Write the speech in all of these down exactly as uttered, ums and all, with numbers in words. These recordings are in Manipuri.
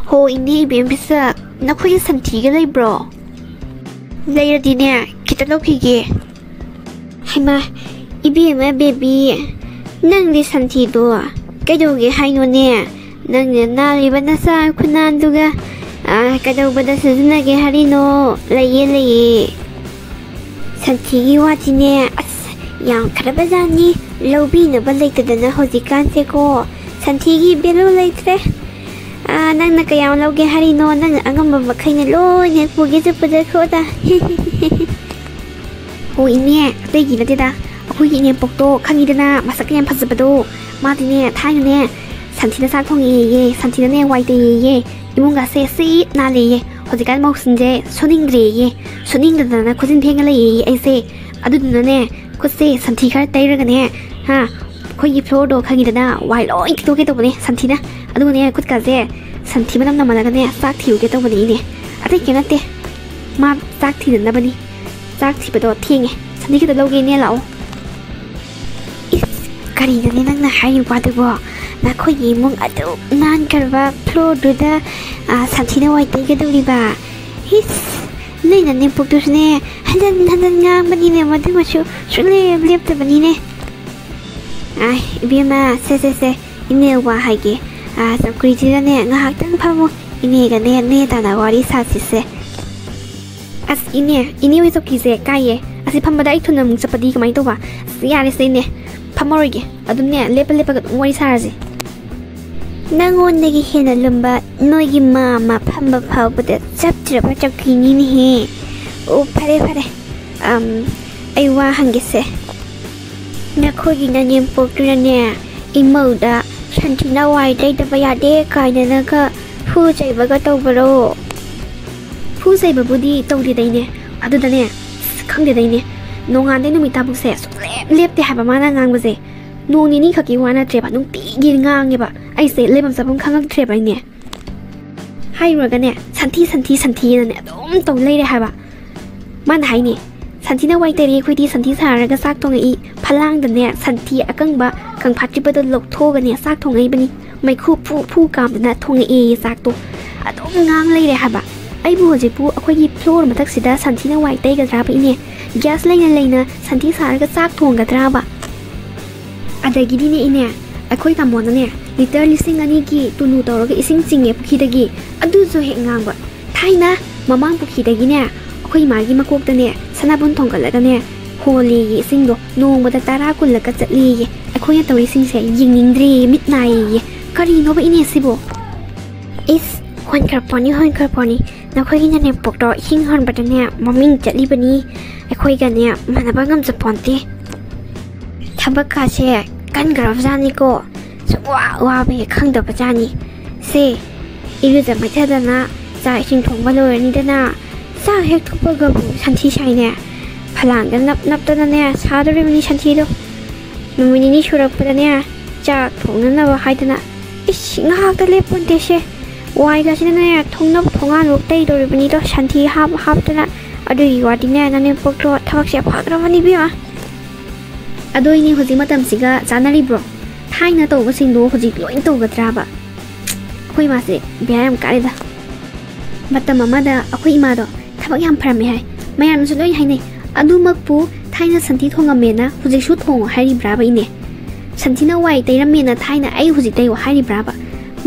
ꯍꯣ, ꯏꯅꯦ ꯏꯕꯦꯝ ꯄꯤꯁꯛ, ꯅꯈꯣꯏꯒꯤ ꯁꯟꯊꯤꯒ ꯂꯩꯕ꯭ꯔꯣ? ꯂꯩꯔꯗꯤꯅꯦ, ꯈꯤꯇ ꯂꯧꯈꯤꯒꯦ꯫ ꯍꯩꯃꯥ, ꯏꯕꯦꯝꯃ ꯕꯦꯕꯤ, ꯅꯪꯗꯤ ꯁꯟꯊꯤꯗꯣ ꯀꯩꯗꯧꯒꯦ ꯍꯥꯏꯅꯣꯅꯦ? ꯅꯪꯅ ꯅꯥꯜꯂꯤꯕ ꯅꯆꯥ ꯈꯨꯅꯥꯟꯗꯨꯒ, ꯑꯥ, ꯀꯩꯗꯧꯕꯗ ꯁꯤꯖꯤꯟꯅꯒꯦ ꯍꯥꯏꯔꯤꯅꯣ? ꯂꯩꯌꯦ, ꯂꯩꯌꯦ꯫ ꯁꯟꯊꯤꯒꯤ ꯋꯥꯗꯤꯅꯦ, ꯑꯁ, ꯌꯥꯝꯈ꯭ꯔꯕꯖꯥꯠꯅꯤ꯫ ꯂꯧꯕꯤꯅꯕ ꯂꯩꯇꯗꯅ ꯍꯧꯖꯤꯛꯀꯥꯟꯁꯦꯀꯣ, ꯁꯟꯊꯤꯒꯤ value ꯂꯩꯇ꯭ꯔꯦ꯫ ꯑꯥ, ꯅꯪꯅ ꯀꯌꯥꯝ ꯂꯧꯒꯦ ꯍꯥꯏꯔꯤꯅꯣ? ꯅꯪꯅ ꯑꯉꯝꯕ ꯃꯈꯩꯅ ꯂꯣꯏꯅ ꯄꯨꯒꯦꯁꯨ ꯄꯨꯖꯈ꯭ꯔꯣꯗ꯫ ꯍꯣ ꯏꯅꯦ, ꯑꯇꯩꯒꯤ ꯅꯠꯇꯦꯗ, ꯑꯩꯈꯣꯏꯒꯤ ꯏꯅꯦꯝꯄꯣꯛꯇꯣ ꯈꯪꯉꯤꯗꯅ, ꯃꯁꯛꯀ ꯌꯥꯝ ꯐꯖꯕꯗꯣ꯫ ꯃꯥꯗꯤꯅꯦ, ꯊꯥꯏꯅꯅꯦ ꯁꯟꯊꯤꯅ ꯆꯥꯛ ꯊꯣꯡꯉꯦꯌꯦ, ꯁꯟꯊꯤꯅꯅꯦ ꯋꯥꯏ ꯇꯩꯌꯦꯌꯦ, ꯏꯃꯨꯡꯒꯁꯦ ꯁꯤꯠ ꯅꯥꯜꯂꯦꯌꯦ꯫ ꯍꯧꯖꯤꯛꯀꯥꯟ ꯃꯧꯁꯤꯡꯁꯦ ꯁꯨꯅꯤꯡꯗ꯭ꯔꯦꯌꯦ, ꯁꯨꯅꯤꯡꯗꯗꯅ ꯈꯨꯠꯁꯤꯟ ꯐꯦꯡꯉ ꯂꯩꯌꯦꯌꯦ ꯑꯩꯁꯦ꯫ ꯑꯗꯨꯗꯨꯅꯅꯦ, ꯈꯨꯠꯁꯦ ꯁꯟꯊꯤ ꯈꯔ ꯇꯩꯔꯒꯅꯦ, ꯍꯥ, ꯑꯩꯈꯣꯏꯒꯤ floorꯗꯣ ꯈꯪꯉꯤꯗꯅ, ꯋꯥꯏ ꯂꯣꯏ ꯇꯩꯊꯣꯛꯀꯦ ꯇꯧꯕꯅꯦ ꯁꯟꯊꯤꯅ꯫ ꯑꯗꯨꯒꯅꯦ, ꯈꯨꯠꯀꯥꯁꯦ ꯁꯟꯊꯤ ꯃꯅꯝ ꯅꯝꯃꯜꯂꯒꯅꯦ, ꯆꯥꯛ ꯊꯤꯔꯨꯒꯦ ꯇꯧꯕꯅꯦ ꯏꯅꯦ꯫ ꯑꯇꯩ ꯀꯩꯝ ꯅꯠꯇꯦ, ꯃꯥ ꯆꯥꯛ ꯊꯤꯗꯅꯕꯅꯤ꯫ ꯆꯥꯛ ꯊꯤꯕꯗꯣ ꯊꯦꯡꯉꯦ꯫ ꯁꯟꯊꯤ ꯈꯤꯇ ꯂꯧꯒꯦ ꯏꯅꯦ, ꯂꯥꯛꯑꯣ꯫ ꯏꯁ, ꯀꯔꯤꯅꯣꯅꯦ ꯅꯪꯅ ꯍꯥꯏꯔꯤꯕ ꯋꯥꯗꯨꯕꯣ? ꯅꯈꯣꯏꯒꯤ ꯏꯃꯨꯡ ꯑꯗꯨꯛ ꯅꯥꯟꯈ꯭ꯔꯕ floorꯗꯨꯗ, ꯑꯥ, ꯁꯟꯊꯤꯅ ꯋꯥꯏ ꯇꯩꯒꯗꯧꯔꯤꯕ? ꯏꯁ, ꯅꯣꯏ ꯅꯅꯦꯝꯄꯣꯛꯇꯨꯁꯨꯅꯦ, ꯍꯟꯖꯟ ꯍꯟꯖꯟ ꯉꯥꯡꯕꯅꯤꯅꯦ, ꯃꯗꯨꯃꯁꯨ ꯁꯨꯡꯂꯦꯞ ꯂꯦꯞꯇꯕꯅꯤꯅꯦ꯫ ꯑꯥꯏ, ꯏꯕꯦꯝꯃ, ꯁꯦ, ꯁꯦ, ꯁꯦ, ꯏꯅꯦ ꯋꯥ ꯍꯥꯏꯒꯦ꯫ ꯑꯥ, ꯆꯧꯀ꯭ꯔꯤꯁꯤꯗꯅꯦ ꯉꯥꯏꯍꯥꯛꯇꯪ ꯐꯝꯃꯨ꯫ ꯏꯅꯦꯒꯅꯦ ꯅꯦ ꯇꯥꯅ ꯋꯥꯔꯤ ꯁꯥꯁꯤꯁꯦ꯫ ꯑꯁ, ꯏꯅꯦ, ꯏꯅꯦ ꯍꯣꯏ ꯆꯧꯀ꯭ꯔꯤꯁꯦ ꯀꯥꯏꯌꯦ꯫ ꯑꯁꯤ ꯐꯝꯕꯗ ꯑꯩ ꯊꯨꯅ ꯑꯃꯨꯛ ꯆꯠꯄꯗꯤ ꯀꯃꯥꯏꯅ ꯇꯧꯕ? ꯑꯁ, ꯌꯥꯔꯦꯁꯦ ꯏꯅꯦ, ꯐꯝꯃꯔꯣꯏꯒꯦ꯫ ꯑꯗꯨꯝꯅꯦ, ꯂꯦꯞꯄ ꯂꯦꯞꯄꯒ ꯑꯗꯨꯝ ꯋꯥꯔꯤ ꯁꯥꯔꯁꯦ꯫ ꯅꯪꯉꯣꯟꯗꯒꯤ ꯍꯦꯟꯅ ꯂꯨꯝꯕ ꯅꯣꯏꯒꯤ ꯃꯥꯝꯃ ꯐꯝꯕ ꯐꯥꯎꯕꯗ ꯆꯞꯇ꯭ꯔꯕ ꯆꯧꯀ꯭ꯔꯤꯅꯤꯅꯦꯍꯦ꯫ ꯑꯣ, ꯐꯔꯦ, ꯐꯔꯦ꯫ ꯑꯝ, ꯑꯩ ꯋꯥ ꯍꯪꯒꯦꯁꯦ꯫ ꯅꯈꯣꯏꯒꯤ ꯅꯅꯦꯝꯄꯣꯛꯇꯨꯅꯅꯦ, ꯏꯃꯧꯗ ꯁꯟꯊꯤꯅ ꯋꯥꯏ ꯇꯩꯗꯕ ꯌꯥꯗꯦ ꯀꯥꯏꯅꯅꯒ ꯐꯨ ꯆꯩꯕꯒ ꯇꯧꯕꯔꯣ? ꯐꯨ ꯆꯩꯕꯕꯨꯗꯤ ꯇꯧꯗꯦꯗ ꯏꯅꯦ꯫ ꯑꯗꯨꯗꯅꯦ, ꯑꯁ, ꯈꯪꯗꯦꯗ ꯏꯅꯦ, ꯅꯣꯡꯉꯥꯟꯗꯩ ꯅꯨꯃꯤꯠ ꯇꯥꯕꯨꯛꯁꯦ ꯁꯨꯡꯂꯦꯞ ꯂꯦꯞꯇꯦ ꯍꯥꯏꯕ ꯃꯥꯅ ꯉꯥꯡꯕꯁꯦ꯫ ꯅꯣꯡ ꯅꯤꯅꯤ ꯈꯛꯀꯤ ꯋꯥ ꯅꯠꯇ꯭ꯔꯦꯕ, ꯅꯨꯡꯇꯤꯒꯤ ꯉꯥꯡꯉꯦꯕ꯫ ꯑꯩꯁꯦ ꯂꯩꯐꯝ ꯆꯥꯐꯝ ꯈꯪꯉꯛꯇ꯭ꯔꯦꯕ ꯏꯅꯦ꯫ ꯍꯥꯏꯔꯨꯔꯒꯅꯦ, ꯁꯟꯊꯤ, ꯁꯟꯊꯤ, ꯁꯟꯊꯤꯅꯅꯦ ꯑꯗꯨꯝ ꯇꯧ ꯂꯩꯔꯦ ꯍꯥꯏꯕ꯫ ꯃꯥꯅ ꯍꯥꯏꯅꯦ, "ꯁꯟꯊꯤꯅ ꯋꯥꯏ ꯇꯩꯔꯦ, ꯑꯩꯈꯣꯏꯗꯤ ꯁꯟꯊꯤ ꯁꯥꯔꯒ ꯆꯥꯛ ꯊꯣꯡꯉꯛꯏ, ꯐꯂꯥꯡꯗꯅꯦ ꯁꯟꯊꯤ ꯑꯀꯪꯕ ꯀꯪꯐꯥꯠꯇ꯭ꯔꯤꯕꯗꯣ ꯂꯧꯊꯣꯛꯑꯒꯅꯦ ꯆꯥꯛ ꯊꯣꯡꯉꯛꯏꯕꯅꯤ꯫ ꯃꯩꯈꯨ ꯐꯨ ꯐꯨ ꯀꯥꯝꯗꯅ ꯊꯣꯡꯉꯛꯑꯦꯌꯦ ꯆꯥꯛꯇꯣ꯫ ꯑꯗꯨꯝ ꯉꯥꯡ ꯂꯩꯔꯦ ꯍꯥꯏꯕ꯫ ꯑꯩꯕꯨ ꯍꯧꯖꯤꯛꯄꯨ ꯑꯩꯈꯣꯏꯒꯤ floor ꯃꯊꯛꯁꯤꯗ ꯁꯟꯊꯤꯅ ꯋꯥꯏ ꯇꯩꯒꯗ꯭ꯔꯥꯕ ꯏꯅꯦ? Gas ꯂꯩꯅ ꯂꯩꯅ ꯁꯟꯊꯤ ꯁꯥꯔꯒ ꯆꯥꯛ ꯊꯣꯡꯒꯗ꯭ꯔꯥꯕ? ꯑꯗꯒꯤꯗꯤꯅꯦ ꯏꯅꯦ, ꯑꯩꯈꯣꯏ ꯇꯥꯃꯣꯅꯅꯦ litre ꯂꯤꯁꯤꯡ ꯑꯅꯤꯒꯤ ꯇꯨꯂꯨ ꯇꯧꯔꯒ ꯏꯁꯤꯡ ꯆꯤꯡꯉꯦ ꯄꯨꯈ꯭ꯔꯤꯗꯒꯤ, ꯑꯗꯨꯁꯨ ꯍꯦꯛ ꯉꯥꯡꯕ꯫ ꯊꯥꯏꯅ ꯃꯃꯥꯡ ꯄꯨꯈ꯭ꯔꯤꯗꯒꯤꯅꯦ ꯑꯩꯈꯣꯏ ꯏꯃꯥꯒꯤ ꯃꯀꯣꯛꯇꯅꯦ ꯁꯅꯥꯕꯨꯟ ꯊꯣꯡꯒꯠꯂꯒꯅꯦ ꯍꯣꯜꯂꯦꯌꯦ ꯏꯁꯤꯡꯗꯣ, ꯅꯣꯡꯃꯗ ꯇꯔꯥ ꯀꯨꯟꯂꯛꯀ ꯆꯠꯂꯦꯌꯦ꯫ ꯑꯩꯈꯣꯏꯅ ꯇꯧꯔꯤꯁꯤꯡꯁꯦ ꯌꯦꯡꯅꯤꯡꯗ꯭ꯔꯦꯌꯦ, ꯃꯤꯠ ꯅꯥꯏꯌꯦꯌꯦ꯫ ꯀꯔꯤꯅꯣꯕ ꯏꯅꯦ ꯁꯤꯕꯣ? ꯏꯁ, ꯍꯣꯟꯈ꯭ꯔꯄꯣꯅꯤ, ꯍꯣꯟꯈ꯭ꯔꯄꯣꯅꯤ꯫ ꯅꯈꯣꯏꯒꯤ ꯅꯅꯦꯝꯄꯣꯛꯇꯣ ꯏꯁꯤꯡ ꯍꯣꯟꯕꯗꯅꯦ ꯃꯃꯤꯡ ꯆꯠꯂꯤꯕꯅꯤ꯫ ꯑꯩꯈꯣꯏꯒꯅꯦ ꯃꯥꯟꯅꯕ ꯉꯝꯖꯄꯣꯟꯇꯦ꯫ ꯊꯕꯛꯀꯥꯁꯦ ꯀꯟꯈ꯭ꯔꯕꯖꯥꯠꯅꯤꯀꯣ꯫ ꯁꯨꯛꯋꯥ ꯋꯥꯕ ꯍꯦꯛ ꯈꯪꯗꯕꯖꯥꯠꯅꯤ꯫ ꯁꯦ, ꯏꯔꯨꯖ ꯃꯥꯏꯊꯗꯅ ꯆꯥꯛ ꯏꯁꯤꯡ ꯊꯣꯡꯕ ꯂꯣꯏꯔꯅꯤꯗꯅ, ꯆꯥꯛ ꯍꯦꯛ ꯊꯣꯛꯄꯒꯕꯨ ꯁꯟꯊꯤ ꯁꯥꯏꯅꯦ꯫ ꯐꯂꯥꯡꯗ ꯅꯞ ꯅꯞꯇꯅꯅꯦ ꯁꯥꯗꯣꯔꯤꯕꯅꯤ ꯁꯟꯊꯤꯗꯣ꯫ ꯅꯨꯃꯤꯠ ꯅꯤꯅꯤ ꯁꯨꯔꯛꯄꯗꯅꯦ ꯆꯥꯛ ꯊꯣꯡꯅꯅꯕ ꯍꯥꯏꯗꯅ꯫ ꯏꯁ, ꯉꯥꯏꯍꯥꯛꯇ ꯂꯦꯞꯄꯣꯟꯇꯦꯁꯦ꯫ ꯋꯥꯏꯒꯁꯤꯅꯅꯦ ꯊꯣꯡꯅꯕ ꯊꯣꯡꯒꯥꯟꯕꯨꯛ ꯇꯩꯗꯧꯔꯤꯕꯅꯤꯗꯣ ꯁꯟꯊꯤ ꯍꯥꯞ ꯍꯥꯞꯇꯅ꯫ ꯑꯗꯨꯒꯤ ꯋꯥꯗꯤꯅꯦ ꯅꯅꯦꯝꯄꯣꯛꯇꯣ ꯊꯕꯛꯁꯦ ꯐꯈ꯭ꯔꯕꯅꯤ ꯏꯕꯦꯝꯃ꯫ ꯑꯗꯣ ꯏꯅꯦ, ꯍꯧꯖꯤꯛ ꯃꯇꯝꯁꯤꯒ ꯆꯥꯟꯅꯔꯤꯕ꯭ꯔꯣ? ꯊꯥꯏꯅ ꯇꯧꯕꯁꯤꯡꯗꯣ ꯍꯧꯖꯤꯛ ꯂꯣꯏ ꯇꯧꯒꯗ꯭ꯔꯥꯕ? ꯑꯩꯈꯣꯏ ꯏꯃꯥꯁꯦ ꯕꯦꯔꯥ ꯌꯥꯝ ꯀꯥꯔꯦꯗ꯫ ꯃꯇꯝ ꯑꯃꯗ ꯑꯩꯈꯣꯏ ꯏꯃꯥꯗꯣ ꯊꯕꯛ ꯌꯥꯝ ꯐꯔꯝꯃꯦ ꯍꯥꯏ꯫ ꯃꯌꯥꯝꯅꯁꯨ ꯂꯣꯏ ꯍꯥꯏꯅꯩ꯫ ꯑꯗꯨꯃꯛꯄꯨ ꯊꯥꯏꯅ ꯁꯟꯊꯤ ꯊꯣꯡꯉꯝꯃꯦꯅ ꯍꯧꯖꯤꯛꯁꯨ ꯊꯣꯡꯉꯣ ꯍꯥꯏꯔꯤꯕ꯭ꯔꯥꯕ ꯏꯅꯦ? ꯁꯟꯊꯤꯅ ꯋꯥꯏ ꯇꯩꯔꯝꯃꯦꯅ ꯊꯥꯏꯅ ꯑꯩ ꯍꯧꯖꯤꯛ ꯇꯩꯌꯣ ꯍꯥꯏꯔꯤꯕ꯭ꯔꯥꯕ?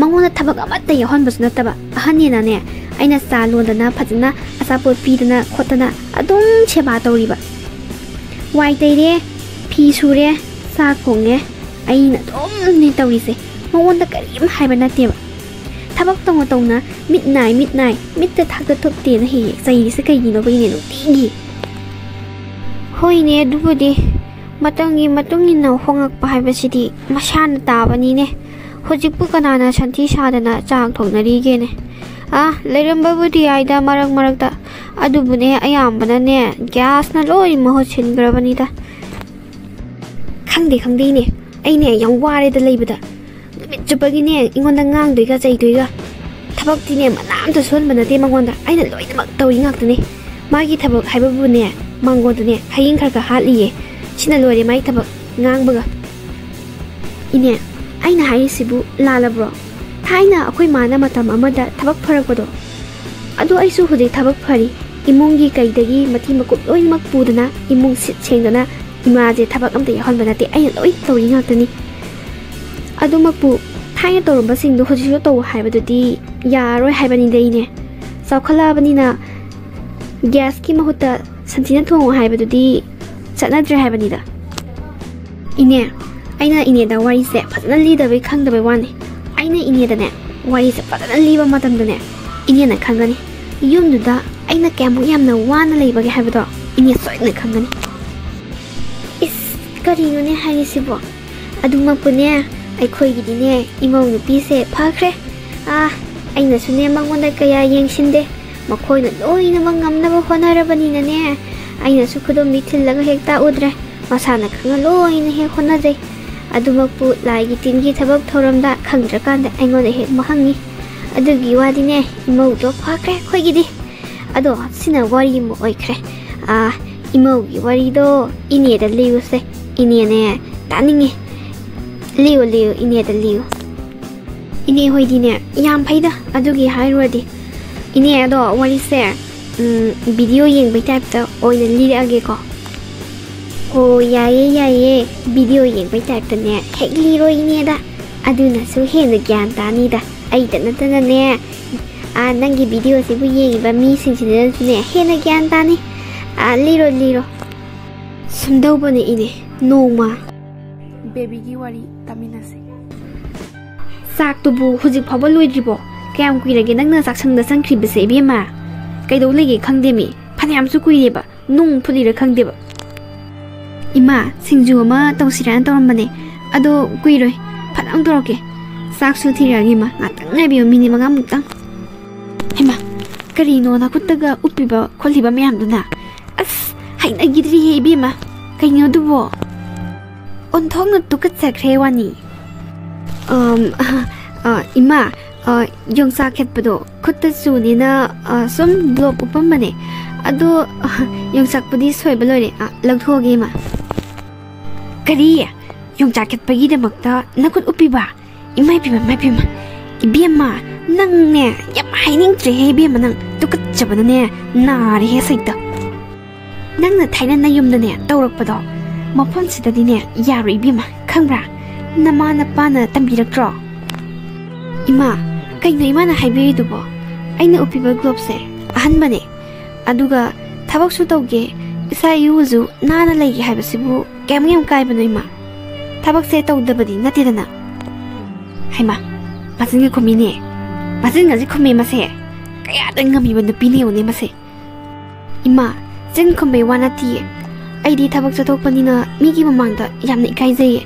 ꯃꯉꯣꯟꯗ ꯊꯕꯛ ꯑꯃꯠꯇ ꯌꯥꯎꯍꯟꯕꯁꯨ ꯅꯠꯇꯕ, ꯑꯍꯟꯅꯦꯅꯅꯦ ꯑꯩꯅ ꯆꯥ ꯂꯣꯟꯗꯅ ꯐꯖꯅ ꯑꯆꯥꯄꯣꯠ ꯄꯤꯗꯅ ꯈꯣꯠꯇꯅ ꯑꯗꯨꯝ ꯁꯦꯕꯥ ꯇꯧꯔꯤꯕ꯫ ꯋꯥꯏ ꯇꯩꯔꯦ, ꯐꯤ ꯁꯨꯔꯦ, ꯆꯥꯛ ꯊꯣꯡꯉꯦ, ꯑꯩꯅ ꯑꯗꯨꯝꯅꯦ ꯇꯧꯔꯤꯁꯦ꯫ ꯃꯉꯣꯟꯗ ꯀꯔꯤꯝ ꯍꯥꯏꯕ ꯅꯠꯇꯦꯕ꯫ ꯊꯕꯛ ꯇꯧꯅ ꯇꯧꯅ ꯃꯤꯠ ꯅꯥꯏ, ꯃꯤꯠ ꯅꯥꯏ, ꯃꯤꯠꯇ ꯊꯥꯛꯇ ꯊꯨꯞꯇꯦꯅ ꯍꯦꯛ ꯍꯦꯛ ꯆꯩꯔꯤꯁꯦ ꯀꯩꯒꯤꯅꯣꯕ ꯏꯅꯦ ꯅꯨꯡꯇꯤꯒꯤ? ꯍꯣꯏꯅꯦ, ꯑꯗꯨꯕꯨꯗꯤ ꯃꯇꯝꯒꯤ ꯃꯇꯨꯡ ꯏꯟꯅ ꯍꯣꯡꯉꯛꯄ ꯍꯥꯏꯕꯁꯤꯗꯤ ꯃꯁꯥꯅ ꯇꯥꯕꯅꯤꯅꯦ꯫ ꯍꯧꯖꯤꯛꯄꯨ ꯀꯅꯥꯅ ꯁꯟꯊꯤ ꯁꯥꯗꯅ ꯆꯥꯛ ꯊꯣꯡꯅꯔꯤꯒꯦꯅꯦ? ꯑꯥ, ꯂꯩꯔꯝꯕꯕꯨꯗꯤ ꯌꯥꯏꯗ ꯃꯔꯛ ꯃꯔꯛꯇ, ꯑꯗꯨꯕꯨꯅꯦ ꯑꯌꯥꯝꯕꯅꯅꯦ gasꯅ ꯂꯣꯏ ꯃꯍꯨꯠ ꯁꯤꯟꯈ꯭ꯔꯕꯅꯤꯗ꯫ ꯈꯪꯗꯦ, ꯈꯪꯗꯦ ꯏꯅꯦ, ꯑꯩꯅꯦ ꯌꯥꯝ ꯋꯥꯔꯦꯗ ꯂꯩꯕꯗ꯫ ꯅꯨꯃꯤꯠ ꯆꯨꯞꯄꯒꯤꯅꯦ ꯑꯩꯉꯣꯟꯗ ꯉꯥꯡꯗꯣꯏꯒ ꯆꯩꯗꯣꯏꯒ꯫ ꯊꯕꯛꯇꯤꯅꯦ ꯃꯅꯥ ꯑꯝꯇ ꯁꯨꯍꯟꯕ ꯅꯠꯇꯦ ꯃꯉꯣꯟꯗ, ꯑꯩꯅ ꯂꯣꯏꯅꯃꯛ ꯇꯧꯔꯤ ꯉꯥꯛꯇꯅꯦ꯫ ꯃꯥꯒꯤ ꯊꯕꯛ ꯍꯥꯏꯕꯕꯨꯅꯦ ꯃꯉꯣꯟꯗꯅꯦ ꯍꯌꯤꯡ ꯈꯔ ꯈꯔ ꯍꯥꯠꯂꯤꯌꯦ꯫ ꯁꯤꯅ ꯂꯣꯏꯔꯦ ꯃꯥꯒꯤ ꯊꯕꯛ ꯉꯥꯡꯕꯒ꯫ ꯏꯅꯦ, ꯑꯩꯅ ꯍꯥꯏꯔꯤꯁꯤꯕꯨ ꯂꯥꯜꯂꯕ꯭ꯔꯣ? ꯊꯥꯏꯅ ꯑꯩꯈꯣꯏ ꯃꯥꯅ ꯃꯇꯝ ꯑꯃꯗ ꯊꯕꯛ ꯐꯔꯛꯄꯗꯣ, ꯑꯗꯣ ꯑꯩꯁꯨ ꯍꯧꯖꯤꯛ ꯊꯕꯛ ꯐꯔꯤ꯫ ꯏꯃꯨꯡꯒꯤ ꯀꯩꯗꯒꯤ ꯃꯇꯦꯡ ꯃꯀꯨꯞ ꯂꯣꯏꯅꯃꯛ ꯄꯨꯗꯅ ꯏꯃꯨꯡ ꯁꯤꯠ ꯁꯦꯡꯗꯅ ꯏꯃꯥꯁꯦ ꯊꯕꯛ ꯑꯝꯇ ꯌꯥꯎꯍꯟꯕ ꯅꯠꯇꯦ, ꯑꯩꯅ ꯂꯣꯏ ꯇꯧꯔꯤ ꯉꯥꯛꯇꯅꯤ꯫ ꯑꯗꯨꯃꯛꯄꯨ ꯊꯥꯏꯅ ꯇꯧꯔꯝꯕꯁꯤꯡꯗꯣ ꯍꯧꯖꯤꯛꯁꯨ ꯇꯧ ꯍꯥꯏꯕꯗꯨꯗꯤ ꯌꯥꯔꯔꯣꯏ ꯍꯥꯏꯕꯅꯤꯗ ꯏꯅꯦ꯫ ꯆꯥꯎꯈꯠꯂꯛꯑꯕꯅꯤꯅ ꯒ꯭ꯌꯥꯁꯀꯤ ꯃꯍꯨꯠꯇ ꯁꯟꯊꯤꯅ ꯊꯣꯡꯉꯨ ꯍꯥꯏꯕꯗꯨꯗꯤ ꯆꯠꯅꯗ꯭ꯔꯦ ꯍꯥꯏꯕꯅꯤꯗ꯫ ꯏꯅꯦ, ꯑꯩꯅ ꯏꯅꯦꯗ ꯋꯥꯔꯤꯁꯦ ꯐꯖꯅ ꯂꯤꯗꯕꯩ ꯈꯪꯗꯕꯩ ꯋꯥꯅꯤ꯫ ꯑꯩꯅ ꯏꯅꯦꯗꯅꯦ ꯋꯥꯔꯤꯁꯦ ꯐꯖꯅ ꯂꯤꯕ ꯃꯇꯝꯗꯅꯦ, ꯏꯅꯦꯅ ꯈꯪꯒꯅꯤ ꯌꯨꯝꯗꯨꯗ ꯑꯩꯅ ꯀꯌꯥꯃꯨꯛ ꯌꯥꯝꯅ ꯋꯥꯅ ꯂꯩꯕꯒꯦ ꯍꯥꯏꯕꯗꯣ ꯏꯅꯦ ꯁꯣꯏꯗꯅ ꯈꯪꯒꯅꯤ꯫ ꯏꯁ, ꯀꯔꯤꯅꯣꯅꯦ ꯍꯥꯏꯔꯤꯁꯤꯕꯣ? ꯑꯗꯨꯃꯛꯄꯨꯅꯦ, ꯑꯩꯈꯣꯏꯒꯤꯗꯤꯅꯦ ꯏꯃꯧ ꯅꯨꯄꯤꯁꯦ ꯐꯈ꯭ꯔꯦ꯫ ꯑꯥ, ꯑꯩꯅꯁꯨꯅꯦ ꯃꯉꯣꯟꯗ ꯀꯌꯥ ꯌꯦꯡꯁꯤꯟꯗꯦ꯫ ꯃꯈꯣꯏꯅ ꯂꯣꯏꯅꯃꯛ ꯉꯝꯅꯕ ꯍꯣꯠꯅꯔꯕꯅꯤꯅꯅꯦ, ꯑꯩꯅꯁꯨ ꯈꯨꯗꯣꯝꯕꯤ ꯊꯤꯜꯂꯒ ꯍꯦꯛ ꯇꯥꯛꯎꯗ꯭ꯔꯦ꯫ ꯃꯁꯥꯅ ꯈꯪꯅ ꯂꯣꯏꯅ ꯍꯦꯛ ꯍꯣꯠꯅꯖꯩ꯫ ꯑꯗꯨꯃꯛꯄꯨ ꯂꯥꯏꯒꯤ ꯇꯤꯟꯒꯤ ꯊꯕꯛ ꯊꯧꯔꯝꯗ ꯈꯪꯗ꯭ꯔꯀꯥꯟꯗ ꯑꯩꯉꯣꯟꯗ ꯍꯦꯛ ꯃꯍꯪꯉꯤ꯫ ꯑꯗꯨꯒꯤ ꯋꯥꯗꯤꯅꯦ, ꯏꯃꯧꯗꯣ ꯐꯈ꯭ꯔꯦ ꯑꯩꯈꯣꯏꯒꯤꯗꯤ꯫ ꯑꯗꯣ ꯁꯤꯅ ꯋꯥꯔꯤ ꯑꯃ ꯑꯣꯏꯈ꯭ꯔꯦ꯫ ꯑꯥ, ꯏꯃꯧꯒꯤ ꯋꯥꯔꯤꯗꯣ ꯏꯅꯦꯗ ꯂꯤꯌꯨꯁꯦ꯫ ꯏꯅꯦꯅꯦ ꯇꯥꯅꯤꯡꯉꯤ꯫ ꯂꯤꯌꯨ, ꯂꯤꯌꯨ, ꯏꯅꯦꯗ ꯂꯤꯌꯨ꯫ ꯏꯅꯦ ꯍꯣꯏꯗꯤꯅꯦ ꯌꯥꯝ ꯐꯩꯗ, ꯑꯗꯨꯒꯤ ꯍꯥꯏꯔꯨꯔꯗꯤ꯫ ꯏꯅꯦ, ꯑꯗꯣ ꯋꯥꯔꯤꯁꯦ, ꯎꯝ, ꯚꯤꯗꯤꯑꯣ ꯌꯦꯡꯕꯩ ꯇꯥꯏꯞꯇ ꯑꯣꯏꯅ ꯂꯤꯔꯛꯑꯒꯦꯀꯣ꯫ ꯑꯣ, ꯌꯥꯏꯌꯦ, ꯌꯥꯏꯌꯦ, ꯚꯤꯗꯤꯑꯣ ꯌꯦꯡꯕꯩ ꯇꯥꯏꯞꯇꯅꯦ ꯍꯦꯛ ꯂꯤꯔꯣ ꯏꯅꯦꯗ꯫ ꯑꯗꯨꯅꯁꯨ ꯍꯦꯟꯅ ꯒ꯭ꯌꯥꯟ ꯇꯥꯅꯤꯗ꯫ ꯑꯩꯗ ꯅꯠꯇꯅꯅꯦ, ꯑꯥ, ꯅꯪꯒꯤ ꯚꯤꯗꯤꯑꯣꯁꯤꯕꯨ ꯌꯦꯡꯉꯤꯕ ꯃꯤꯁꯤꯡꯁꯤꯗꯅꯁꯨꯅꯦ ꯍꯦꯟꯅ ꯒ꯭ꯌꯥꯟ ꯇꯥꯅꯤ꯫ ꯑꯥ, ꯂꯤꯔꯣ, ꯂꯤꯔꯣ꯫ ꯁꯨꯝꯗꯧꯕꯅꯦ ꯏꯅꯦ, ꯅꯣꯡꯃ ꯕꯦꯕꯤꯒꯤ ꯋꯥꯔꯤ ꯇꯥꯃꯤꯟꯅꯁꯤ꯫ ꯆꯥꯛꯇꯨꯕꯨ ꯍꯧꯖꯤꯛ ꯐꯥꯎꯕ ꯂꯣꯏꯗ꯭ꯔꯤꯕꯣ? ꯀꯌꯥꯝ ꯀꯨꯏꯔꯒꯦ ꯅꯪꯅ ꯆꯥꯛꯁꯪꯗ ꯆꯪꯈ꯭ꯔꯤꯕꯁꯦ, ꯏꯕꯦꯝꯃ? ꯀꯩꯗꯧ ꯂꯩꯒꯦ ꯈꯪꯗꯦꯃꯤ, ꯐꯅꯌꯥꯝꯁꯨ ꯀꯨꯏꯔꯦꯕ꯫ ꯅꯨꯡ ꯐꯨꯠꯂꯤꯔ ꯈꯪꯗꯦꯕ꯫ ꯏꯃꯥ, ꯁꯤꯡꯖꯨ ꯑꯃ ꯇꯧꯁꯤꯔꯥꯅ ꯇꯧꯔꯝꯕꯅꯦ, ꯑꯗꯣ ꯀꯨꯏꯔꯣꯏ, ꯐꯠ ꯑꯃꯨꯛ ꯇꯧꯔꯛꯀꯦ꯫ ꯆꯥꯛꯁꯨ ꯊꯤꯔꯛꯑꯒꯦ ꯏꯃꯥ, ꯉꯥꯛꯇꯪ ꯉꯥꯏꯕꯤꯌꯣ, ꯃꯤꯅꯤꯠ ꯃꯉꯥꯃꯨꯛꯇꯪ꯫ ꯍꯩꯃꯥ, ꯀꯔꯤꯅꯣ ꯅꯈꯨꯠꯇꯒ ꯎꯞꯄꯤꯕ ꯈꯣꯠꯂꯤꯕ ꯃꯌꯥꯝꯗꯨꯅ? ꯑꯁ, ꯍꯩꯅꯈꯤꯗ꯭ꯔꯤꯍꯦ ꯏꯕꯦꯝꯃ, ꯀꯩꯅꯣ ꯑꯗꯨꯕꯣ? ꯑꯣꯟꯊꯣꯛꯅ ꯇꯨꯀꯠꯆꯈ꯭ꯔꯦ ꯋꯥꯅꯤ꯫ ꯑꯝ, ꯑ, ꯑ, ꯏꯃꯥ, ꯑ, ꯌꯣꯡꯆꯥꯛ ꯈꯦꯠꯄꯗꯣ ꯈꯨꯠꯇ ꯆꯨꯅꯤꯅ, ꯑ, ꯁꯨꯝ ꯒ꯭ꯂꯣꯞ ꯎꯞꯄꯝꯕꯅꯦ꯫ ꯑꯗꯣ, ꯑ, ꯌꯣꯡꯆꯥꯛꯄꯨꯗꯤ ꯁꯣꯏꯕ ꯂꯣꯏꯔꯦ꯫ ꯑ, ꯂꯧꯊꯣꯛꯑꯒꯦ, ꯏꯃꯥ꯫ ꯀꯔꯤ? ꯌꯣꯡꯆꯥꯛ ꯈꯦꯠꯄꯒꯤꯗꯃꯛꯇ ꯅꯈꯨꯠ ꯎꯞꯄꯤꯕ? ꯏꯃꯥ ꯏꯕꯦꯝꯃ, ꯏꯃꯥ ꯏꯕꯦꯝꯃ, ꯏꯕꯦꯝꯃ, ꯅꯪꯅꯦ ꯌꯥꯝ ꯍꯥꯏꯅꯤꯡꯗ꯭ꯔꯦꯍꯦ ꯏꯕꯦꯝꯃ, ꯅꯪ ꯇꯨꯀꯠꯆꯕꯅꯅꯦ ꯅꯥꯔꯦꯍꯦ ꯁꯩꯇ꯫ ꯅꯪꯅ ꯊꯥꯏꯅ ꯅꯌꯨꯝꯗꯅꯦ ꯇꯧꯔꯛꯄꯗꯣ ꯃꯐꯝꯁꯤꯗꯗꯤꯅꯦ ꯌꯥꯔꯣꯏ ꯏꯕꯦꯝꯃ, ꯈꯪꯕ꯭ꯔꯥ? ꯅꯃꯥ ꯅꯄꯥꯅ ꯇꯝꯕꯤꯔꯛꯇ꯭ꯔꯣ? ꯏꯃꯥ, ꯀꯩꯅꯣ ꯏꯃꯥꯅ ꯍꯥꯏꯕꯤꯔꯤꯗꯨꯕꯣ? ꯑꯩꯅ ꯎꯞꯄꯤꯕ ꯒ꯭ꯂꯣꯞꯁꯦ ꯑꯍꯟꯕꯅꯦ, ꯑꯗꯨꯒ ꯊꯕꯛꯁꯨ ꯇꯧꯒꯦ, ꯏꯁꯥ ꯏꯎꯁꯨ ꯅꯥꯟꯅ ꯂꯩꯒꯦ ꯍꯥꯏꯕꯁꯤꯕꯨ ꯀꯌꯥꯝ ꯌꯥꯝ ꯀꯥꯏꯕꯅꯣ ꯏꯃꯥ? ꯊꯕꯛꯁꯦ ꯇꯧꯗꯕꯗꯤ ꯅꯠꯇꯦꯗꯅ꯫ ꯍꯩꯃꯥ, ꯃꯆꯤꯟꯒ ꯈꯨꯝꯃꯤꯅꯦ, ꯃꯆꯤꯟꯒꯁꯦ ꯈꯨꯝꯃꯦ ꯃꯁꯦ꯫ ꯀꯌꯥꯗ ꯉꯝꯃꯤꯕ ꯅꯨꯄꯤꯅ ꯌꯦꯡꯉꯨꯅꯦ ꯃꯁꯦ꯫ ꯏꯃꯥ, ꯆꯤꯟ ꯈꯨꯝꯕꯩ ꯋꯥ ꯅꯠꯇꯤꯌꯦ꯫ ꯑꯩꯗꯤ ꯊꯕꯛ ꯆꯠꯊꯣꯛꯄꯅꯤꯅ ꯃꯤꯒꯤ ꯃꯃꯥꯡꯗ ꯌꯥꯝꯅ ꯏꯀꯥꯏꯖꯩꯌꯦ꯫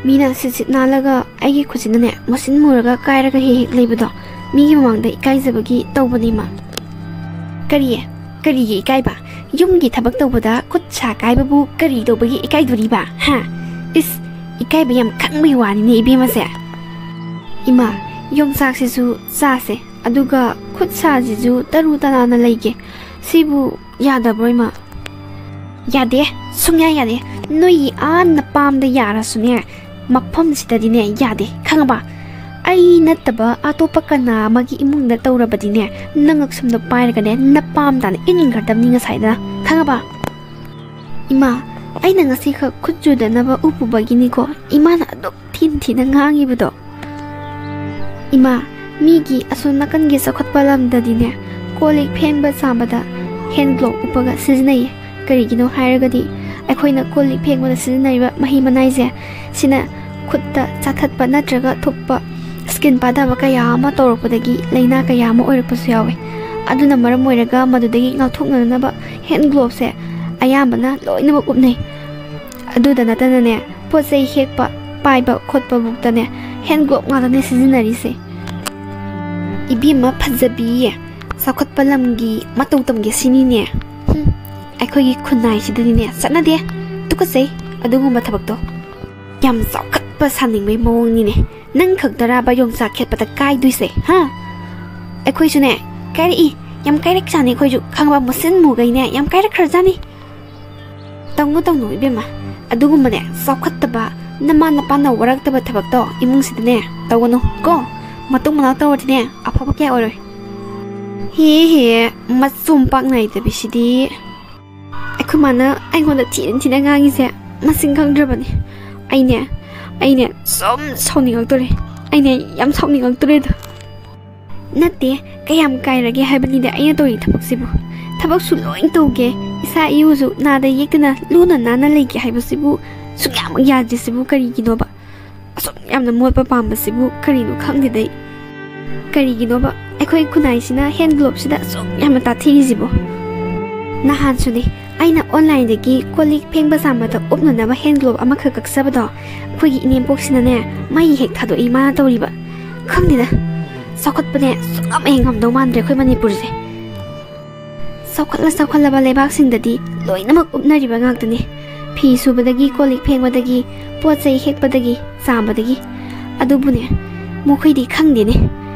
ꯃꯤꯅ ꯁꯤꯠ ꯁꯤꯠ ꯅꯥꯜꯂꯒ ꯑꯩꯒꯤ ꯈꯨꯠꯁꯤꯅꯅꯦ ꯃꯨꯁꯤꯟ ꯃꯨꯔꯒ ꯀꯥꯏꯔꯒ ꯍꯦꯛ ꯍꯦꯛ ꯂꯩꯕꯗꯣ ꯃꯤꯒꯤ ꯃꯃꯥꯡꯗ ꯏꯀꯥꯏꯖꯕꯒꯤ ꯇꯧꯕꯅꯤ ꯏꯃꯥ꯫ ꯀꯔꯤ? ꯀꯔꯤꯒꯤ ꯏꯀꯥꯏꯕ? ꯌꯨꯝꯒꯤ ꯊꯕꯛ ꯇꯧꯕꯗ ꯈꯨꯠ ꯁꯥ ꯀꯥꯏꯕꯕꯨ ꯀꯔꯤ ꯇꯧꯕꯒꯤ ꯏꯀꯥꯏꯗꯣꯔꯤꯕ? ꯍꯥ? ꯏꯁ, ꯏꯀꯥꯏꯕ ꯌꯥꯝ ꯈꯪꯕꯩ ꯋꯥꯅꯤꯅꯦ ꯏꯕꯦꯝꯃꯁꯦ꯫ ꯏꯃꯥ, ꯌꯣꯡꯆꯥꯛꯁꯤꯁꯨ ꯆꯥꯁꯦ, ꯑꯗꯨꯒ ꯈꯨꯠ ꯁꯥꯁꯤꯁꯨ ꯇꯔꯨ ꯇꯅꯥꯟꯅ ꯂꯩꯒꯦ꯫ ꯁꯤꯕꯨ ꯌꯥꯗꯕ꯭ꯔꯣ ꯏꯃꯥ? ꯌꯥꯗꯦ, ꯁꯨꯡꯌꯥ ꯌꯥꯗꯦ꯫ ꯅꯣꯏꯒꯤ ꯑꯥ ꯅꯄꯥꯝꯗ ꯌꯥꯔꯁꯨꯅꯦ, ꯃꯐꯝꯁꯤꯗꯗꯤꯅꯦ ꯌꯥꯗꯦ, ꯈꯪꯉꯕ? ꯑꯩ ꯅꯠꯇꯕ ꯑꯇꯣꯞꯄ ꯀꯅꯥ ꯑꯃꯒꯤ ꯏꯃꯨꯡꯗ ꯇꯧꯔꯕꯗꯤꯅꯦ, ꯅꯪ ꯉꯛꯁꯝꯗꯣ ꯄꯥꯏꯔꯒꯅꯦ ꯅꯄꯥꯝ ꯇꯥꯅ ꯏꯟꯈ꯭ꯔꯗꯕꯅꯤ ꯉꯁꯥꯏꯗꯅ, ꯈꯪꯉꯕ? ꯏꯃꯥ, ꯑꯩꯅ ꯉꯁꯤꯈꯛ ꯈꯨꯠ ꯆꯨꯗꯅꯕ ꯎꯞꯄꯨꯕꯒꯤꯅꯤꯀꯣ ꯏꯃꯥꯅ ꯑꯗꯨꯛ ꯊꯤꯅ ꯊꯤꯅ ꯉꯥꯡꯉꯤꯕꯗꯣ꯫ ꯏꯃꯥ, ꯃꯤꯒꯤ ꯑꯁꯣꯝ ꯅꯥꯀꯟꯒꯤ ꯆꯥꯎꯈꯠꯄ ꯂꯝꯗꯗꯤꯅꯦ, ꯀꯣꯜ ꯂꯤꯛ ꯐꯦꯡꯕ ꯆꯥꯝꯕꯗ ꯍꯦꯟ ꯒ꯭ꯂꯣꯞ ꯎꯞꯄꯒ ꯁꯤꯖꯤꯟꯅꯩꯌꯦ꯫ ꯀꯔꯤꯒꯤꯅꯣ ꯍꯥꯏꯔꯒꯗꯤ, ꯑꯩꯈꯣꯏꯅ ꯀꯣꯜ ꯂꯤꯛ ꯐꯦꯡꯕꯗ ꯁꯤꯖꯤꯟꯅꯔꯤꯕ ꯃꯍꯤ ꯃꯅꯥꯏꯁꯦ, ꯁꯤꯅ ꯈꯨꯠꯇ ꯆꯥꯊꯠꯄ ꯅꯠꯇ꯭ꯔꯒ ꯊꯨꯞꯄ ꯁ꯭ꯀꯤꯟ ꯄꯥꯊꯕ ꯀꯌꯥ ꯑꯃ ꯇꯧꯔꯛꯄꯗꯒꯤ ꯂꯥꯏꯅꯥ ꯀꯌꯥ ꯑꯃ ꯑꯣꯏꯔꯛꯄꯁꯨ ꯌꯥꯎꯋꯦ꯫ ꯑꯗꯨꯅ ꯃꯔꯝ ꯑꯣꯏꯔꯒ ꯃꯗꯨꯗꯒꯤ ꯉꯥꯛꯊꯣꯛꯅꯅꯕ ꯍꯦꯟ ꯒ꯭ꯂꯣꯞꯁꯦ ꯑꯌꯥꯝꯕꯅ ꯂꯣꯏꯅꯃꯛ ꯎꯞꯅꯩ꯫ ꯑꯗꯨꯗ ꯅꯠꯇꯅꯅꯦ, ꯄꯣꯠ ꯆꯩ ꯍꯦꯛꯄ, ꯄꯥꯏꯕ ꯈꯣꯠꯄꯕꯨꯛꯇꯅꯦ ꯍꯦꯟ ꯒ꯭ꯂꯣꯞ ꯉꯥꯛꯇꯅꯦ ꯁꯤꯖꯤꯟꯅꯔꯤꯁꯦ꯫ ꯏꯕꯦꯝꯃ ꯐꯖꯕꯤ, ꯆꯥꯎꯈꯠꯄ ꯂꯝꯒꯤ ꯃꯇꯧ ꯇꯝꯒꯦ ꯁꯤꯅꯤꯅꯦ꯫ ꯍꯨꯝ, ꯑꯩꯈꯣꯏꯒꯤ ꯈꯨꯟꯅꯥꯏꯁꯤꯗꯗꯤꯅꯦ ꯆꯠꯅꯗꯦ, ꯇꯨꯀꯠꯆꯩ ꯑꯗꯨꯒꯨꯝꯕ ꯊꯕꯛꯇꯣ꯫ ꯌꯥꯝ ꯆꯥꯎꯈꯠꯄ ꯁꯥꯅꯤꯡꯕꯩ ꯃꯑꯣꯡꯅꯤꯅꯦ꯫ ꯅꯪ ꯈꯛꯇꯔꯥꯕ ꯌꯣꯡꯆꯥꯛ ꯈꯦꯠꯄꯗ ꯀꯥꯏꯗꯣꯏꯁꯦ, ꯍꯥ? ꯑꯩꯈꯣꯏꯁꯨꯅꯦ ꯀꯥꯏꯔꯛꯏ, ꯌꯥꯝ ꯀꯥꯏꯔꯛꯆꯥꯅꯤ ꯑꯩꯈꯣꯏꯁꯨ, ꯈꯪꯕ ꯃꯨꯁꯤꯟ ꯃꯨꯒꯩꯅꯦ ꯌꯥꯝ ꯀꯥꯏꯔꯛꯈ꯭ꯔꯖꯥꯅꯤ꯫ ꯇꯧꯅꯨ ꯇꯧꯅꯨ ꯏꯕꯦꯝꯃ, ꯑꯗꯨꯒꯨꯝꯕꯅꯦ ꯆꯥꯎꯈꯠꯇꯕ ꯅꯃꯥ ꯅꯄꯥꯅ ꯋꯥꯔꯛꯇꯕ ꯊꯕꯛꯇꯣ ꯏꯃꯨꯡꯁꯤꯗꯅꯦ ꯇꯧꯒꯅꯨ ꯀꯣ꯫ ꯃꯇꯨꯡ ꯃꯅꯥꯎ ꯇꯧꯔꯗꯤꯅꯦ ꯑꯐꯕ ꯀꯌꯥ ꯑꯣꯏꯔꯣꯏ꯫ ꯍꯦ ꯍꯦ, ꯃꯆꯨꯝ ꯄꯥꯛ ꯅꯥꯏꯗꯕꯤꯁꯤꯗꯤ꯫ ꯑꯩꯈꯣꯏ ꯃꯥꯅ ꯑꯩꯉꯣꯟꯗ ꯊꯤꯅ ꯊꯤꯅ ꯉꯥꯡꯉꯤꯁꯦ ꯃꯁꯤꯡ ꯈꯪꯗ꯭ꯔꯕꯅꯤ꯫ ꯑꯩꯅꯦ, ꯑꯩꯅꯦ ꯁꯨꯝ ꯁꯥꯎꯅꯤꯡꯉꯛꯇꯣꯔꯦ꯫ ꯑꯩꯅꯦ ꯌꯥꯝ ꯁꯥꯎꯅꯤꯡꯉꯛꯇꯣꯔꯦꯗ꯫ ꯅꯠꯇꯦ, ꯀꯌꯥꯝ ꯀꯥꯏꯔꯒꯦ ꯍꯥꯏꯕꯅꯤꯗ ꯑꯩꯅ ꯇꯧꯔꯤ ꯊꯕꯛꯁꯤꯕꯨ꯫ ꯊꯕꯛꯁꯨ ꯂꯣꯏ ꯇꯧꯒꯦ, ꯏꯁꯥ ꯏꯎꯁꯨ ꯅꯥꯗ ꯌꯦꯛꯇꯅ ꯂꯨꯅ ꯅꯥꯟꯅ ꯂꯩꯒꯦ ꯍꯥꯏꯕꯁꯤꯕꯨ ꯁꯨꯛꯌꯥꯃꯛ ꯌꯥꯗ꯭ꯔꯤꯁꯤꯕꯨ ꯀꯔꯤꯒꯤꯅꯣꯕ? ꯑꯁꯨꯛ ꯌꯥꯝꯅ ꯃꯣꯠꯄ ꯄꯥꯝꯕꯁꯤꯕꯨ ꯀꯔꯤꯅꯣ ꯈꯪꯗꯦꯗ ꯑꯩ꯫ ꯀꯔꯤꯒꯤꯅꯣꯕ ꯑꯩꯈꯣꯏ ꯈꯨꯟꯅꯥꯏꯁꯤꯅ ꯍꯦꯟ ꯒ꯭ꯂꯣꯞꯁꯤꯗ ꯑꯁꯨꯛ ꯌꯥꯝꯅ ꯇꯥꯊꯤꯔꯤꯁꯤꯕꯣ? ꯅꯍꯥꯟꯁꯨꯅꯦ, ꯑꯩꯅ ꯑꯣꯟꯂꯥꯏꯟꯗꯒꯤ ꯀꯣꯜ ꯂꯤꯛ ꯐꯦꯡꯕ ꯆꯥꯝꯕꯗ ꯎꯞꯅꯅꯕ ꯍꯦꯟ ꯒ꯭ꯂꯣꯞ ꯑꯃꯈꯛ ꯀꯛꯆꯕꯗꯣ, ꯑꯩꯈꯣꯏꯒꯤ ꯏꯅꯦꯝꯄꯣꯛꯁꯤꯅꯅꯦ ꯃꯩ ꯍꯦꯛ ꯊꯥꯗꯣꯛꯏ ꯃꯥꯅ ꯇꯧꯔꯤꯕ꯫ ꯈꯪꯗꯦꯗ, ꯆꯥꯎꯈꯠꯄꯅꯦ ꯁꯨꯡꯉꯝ ꯍꯦꯛ ꯉꯝꯗꯧ ꯃꯥꯟꯗ꯭ꯔꯦ ꯑꯩꯈꯣꯏ ꯃꯅꯤꯄꯨꯔꯁꯦ꯫ ꯆꯥꯎꯈꯠꯂ ꯆꯥꯎꯈꯠꯂꯕ ꯂꯩꯕꯥꯛꯁꯤꯡꯗꯗꯤ ꯂꯣꯏꯅꯃꯛ ꯎꯞꯅꯔꯤꯕ ꯉꯥꯛꯇꯅꯤ꯫ ꯐꯤ ꯁꯨꯕꯗꯒꯤ, ꯀꯣꯜ ꯂꯤꯛ ꯐꯦꯡꯕꯗꯒꯤ, ꯄꯣꯠ ꯆꯩ ꯍꯦꯛꯄꯗꯒꯤ, ꯆꯥꯝꯕꯗꯒꯤ꯫ ꯑꯗꯨꯕꯨꯅꯦ, ꯃꯈꯣꯏꯗꯤ ꯈꯪꯗꯦꯅꯦ꯫